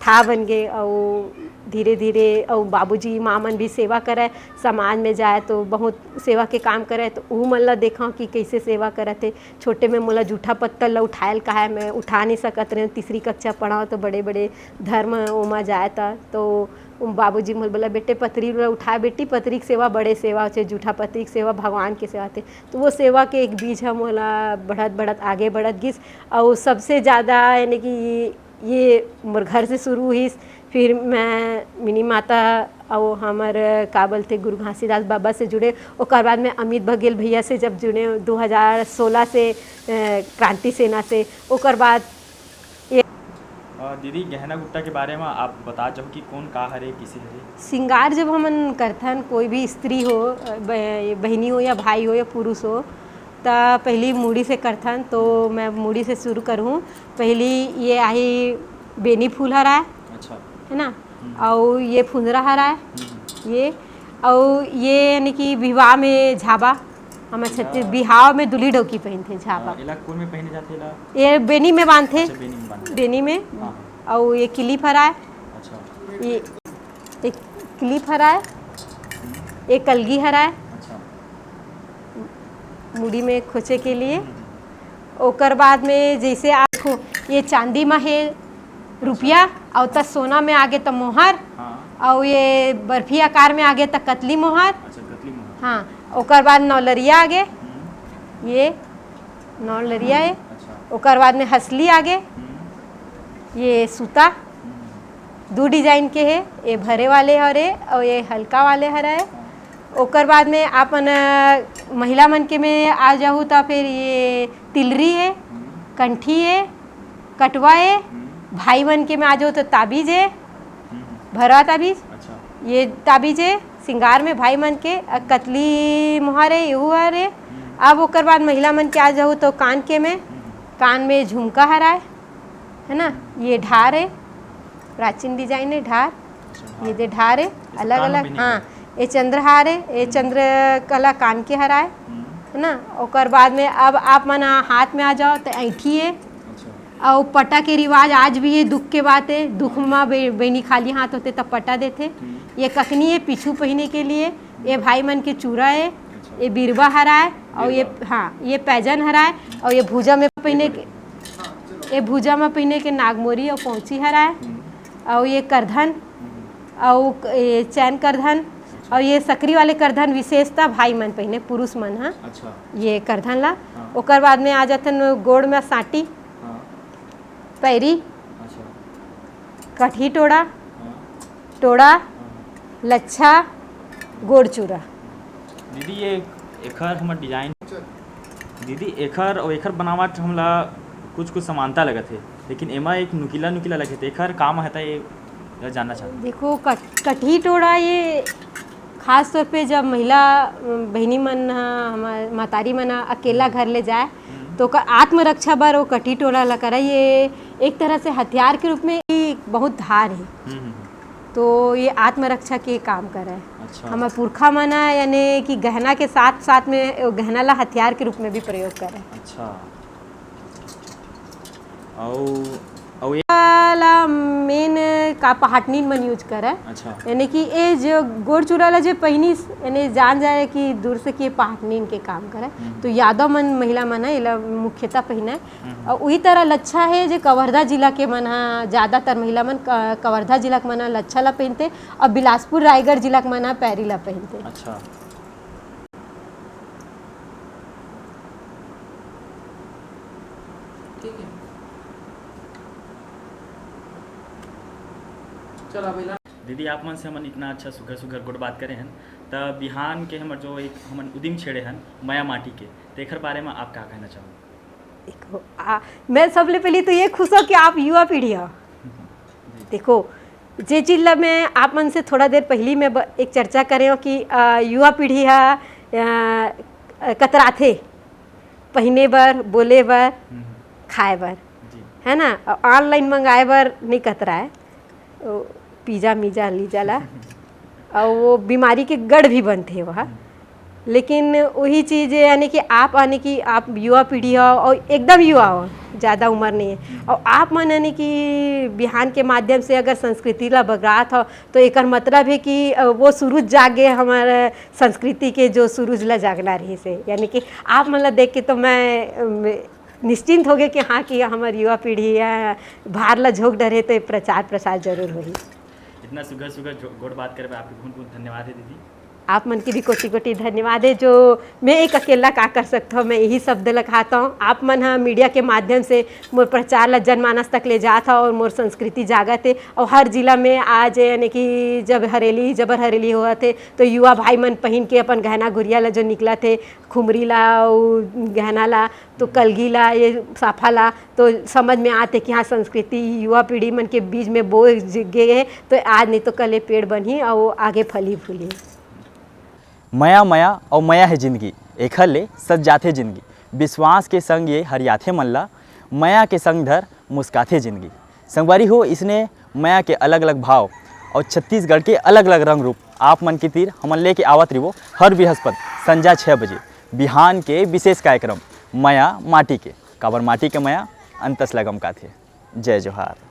था बन गे। अउ धीरे धीरे अउ बाबूजी माँ मन भी सेवा करे, समाज में जाए तो बहुत सेवा के काम करे, तो ऊ मन ला देखा कि कैसे सेवा करत हे। छोटे में मोला जूठा पत्तल ला उठायल कहाय, मैं उठा नहीं सकत रहें। तीसरी कक्षा पढ़ाओ तो बड़े बड़े धर्म ओमा जाए त, तो बाबूजी मोला बोला, "बेटे, पतरी ला उठा बेटी, पतरी के सेवा बड़े सेवा होथे, जूठा पतरी के सेवा भगवान के सेवा होथे।" तो वो सेवा के एक बीज ह मोला बढ़त बढ़त आगे बढ़त गिस। अउ सबसे ज़्यादा यानी कि ये मोर घर से शुरू हुई, फिर मैं मिनी माता अउ हमर का बोलते गुरु घासीदास बाबा से जुड़े। ओकर बाद में अमित बघेल भैया से जब जुड़े दो हज़ार सोलह से, अ, क्रांति सेना से, ओकर बाद ये अ, दीदी, गहना गुट्टा के बारे में आप बता चाहो कि कौन का हरे, किसे हरे? श्रृंगार जब हमन करथन, कोई भी स्त्री हो, अ, ब-, बहिनी हो या भाई हो या पुरुष हो, त पहली मुड़ी से करथन, तो मैं मुड़ी से शुरू करूँ। पहली ये आही बेनी फूल हराय, अच्छा। है ना? हम्म। अउ ये फुंदरा हराय, हम्म। ये, अउ ये यानी कि विवाह में झाबा, हमर छत्तीस अच्छा। बिहाव में दुल्ही डौकी पहिनथे झाबा। हाँ, एला कोन में पहिने जाथे एला? ये बेनी में बांधथे। अच्छा, बेनी में बांधथे। बेनी में। हाँ। अउ ये क्लिप हराय। अच्छा। ये, ये क्लिप हराय। हम्म। ये कलगी हराय। अच्छा। मुड़ी में खोचे के लिए। हम्म, हम्म। ओकर बाद में जैसे आप देखो, ये चांदी में हे रुपया, अउ त सोना में आगे त मोहर, हाँ। अउ ये बर्फी आकार में आगे त कतली मोहर। अच्छा, कतली मोहर। हाँ, ओकर बाद नौलरिया आगे, हम्म। ये नौलरिया हे। अच्छा। ओकर बाद में हसली आगे, हम्म। ये सूता, हम्म। दू design के हे, ये भरे वाले हरे अउ ये हल्का वाले हरे। ओकर बाद में आप मन, अ, महिला मन के में आ जाहू त फिर ये तिलरी हे, हम्म। कंठी हे, कटवा हे, हम्म। भाई मन के में आ जाहू त ताबीज हे, हम्म। भरवा ताबीज, अच्छा। ये ताबीज हे सिंगार में भाई मन के, अ, कतली मोहर हे, एहू हर हे। हम्म। अब ओकर बाद महिला मन के आ जाहू त कान के में, हम्म। कान में झुमका हराय, है ना, ये ढार हे, प्राचीन design हे ढार, अच्छा, ये हाँ। दे ढार हे, ये सब अलग कान में अलग, पहने हाँ, के। ये चंद्रहार हे, ये हम्म। चंद्रकला कान के हराय, हम्म। है ना। ओकर बाद में अब आप मन हाथ में आ जाओ त ऐंठी हे, अच्छा। अउ पटा के रिवाज आज भी हे, दुख के बात हे, दुख हाँ। म बे-, बहिनी खाली हाथ होथे त पटा देथे। हम्म। ये ककनी हे पीछू पहिने के लिए, ये भाई मन के चूरा हे, अच्छा। ये बिरवा हराय, अउ ये, बिरवा। हाँ, ये पैजन हराय, अउ ये भुजा में पहिने के, ये भुजा में पहिने के नागमोरी अउ पहुंची हराय, हम्म। अउ ये करधन, हम्म। अउ क-, ये चैन करधन, अच्छा। अउ ये सकरी वाले करधन विशेषता भाई मन पहिने, पुरुष मन ह। अच्छा। ये करधन ला। हाँ। ओकर बाद में आ जाथन गोड़ में सांटी, हाँ। पैरी, अच्छा। कटही टोड़ा, हाँ। टोड़ा, हाँ। लच्छा, गोड़ चूरा। दीदी, ये एखर हमर design, दीदी, एखर अउ एखर बनावट हमला कुछ-कुछ समानता लगत हे, लेकिन एमा एक नुकीला-नुकीला लगत हे, एखर का महत्ता हे, ये जानना चाहत हूँ। देखो, कट-, कटही टोड़ा ये खास तौर पे जब महिला, अ, बहिनी मन ह, हमर महतारी मन ह अकेला हम्म। घर ले जाए, हम्म। तो ओकर आत्मरक्षा बर वो कटही टोड़ा ला करय। ये एक तरह से हथियार के रूप में ही बहुत धार हे। हम्म, हम्म, हम्म। तो ये आत्मरक्षा के काम करय। अच्छा। हमर पुरखा मन ह, यानी कि गहना के साथ साथ में वो गहना ला हथियार के रूप में भी प्रयोग करय। अच्छा। अउ, अउ ये ला main का पहाटनीन मन use करय। अच्छा। यानी कि ये जो गोड़ चूरा ला जो पहिनिस, यानी जान जाए कि दूर से कि ये पहाटनीन के काम करय। हम्म। तो यादव मन, महिला मन ह, एला मुख्यतः पहिनय। हम्म। अउ उही तरह लच्छा हे, जे कवर्धा जिला के मन ह, ज्यादातर महिला मन क-, कवर्धा जिला के मन ह लच्छा ला पहिनथे, अउ बिलासपुर, रायगढ़ जिला के मन ह पैरी ला पहिनथे। अच्छा। ठीक है। चल, अब एला दीदी, आप मन से हमन इतना अच्छा सुघर सुघर गोठ बात करे हन, त बिहान के हमर जो एक हमन उदिम छेड़े हन मया माटी के, तेखर बारे में आप का कहना चाहोगे? देखो, आ, मैं सबले पहिली तो ये खुश हूँ कि आप युवा पीढ़ी हो। जी। देखो, जे चीज ला मैं आप मन से थोड़ा देर पहिली मैं ब-, एक चर्चा करे हूँ कि, आ, युवा पीढ़ी हा, आ, कतराथे पहिने बर, बोले बर, हम्म। खाए बर, जी। है ना? अउ online मंगाए बर नहीं कतराए। ओ, pizza मीजा लीजा ला। अउ वो बीमारी के गढ़ भी बनथे वह। हम्म। लेकिन वही चीज, यानी कि आप, यानी कि आप युवा पीढ़ी हो अउ एकदम युवा हो, ज्यादा उम्र नहीं है, हम्म। अउ आप मन, यानी कि बिहान के माध्यम से अगर संस्कृति ला बगरात हो, तो एकर मतलब है कि, अ, वो सूरज जागे, हमर संस्कृति के जो सूरज ला जागना रहिस हे, यानी कि आप मन ला देख के तो मैं, अ, मैं निश्चिंत हो गए कि हाँ, कि हमर युवा पीढ़ी ह भार ला झोंक डरे, तो ये प्रचार प्रसार जरूर होही। इतना सुघर सुघर जो-, गोठ बात करे बर आपके बहुत बहुत धन्यवाद है दीदी। आप मन के भी कोटि कोटि धन्यवाद है, जो मैं एक अकेला का कर सकता हूँ, मैं यही शब्द ला कहता हूँ। आप मन ह media के माध्यम से मोर प्रचार ला जनमानस तक ले जात हव और मोर संस्कृति जागत है। और हर जिला में आज, यानी कि जब हरेली, जबर हरेली होवत है, तो युवा भाई मन पहिन के अपन गहना गुरिया ला जो निकलत है, खुमरी ला, उ गहना ला, तो कलगी ला, ये साफा ला, तो समझ में आते कि हाँ, संस्कृति युवा पीढ़ी मन के बीच में बोए ज-, गे हे, तो आज नहीं तो कल ये पेड़ बनही और वो आगे फली फूली। मया मया अउ मया हे जिनगी, एखर ले सज जाथे जिनगी। विश्वास के संग ये हरियाथे मन ला, मया के संग धर मुस्काथे जिनगी। संगवारी हो, इसने मया के अलग-अलग भाव अउ छत्तीसगढ़ के अलग-अलग रंग रूप आप मन के तीर हमन लेके आवत रिबो हर बृहस्पत संझा छह बजे बिहान के विशेष कार्यक्रम मया माटी के। काबर माटी के मया अंतस ला गमकाथे। जय जोहार।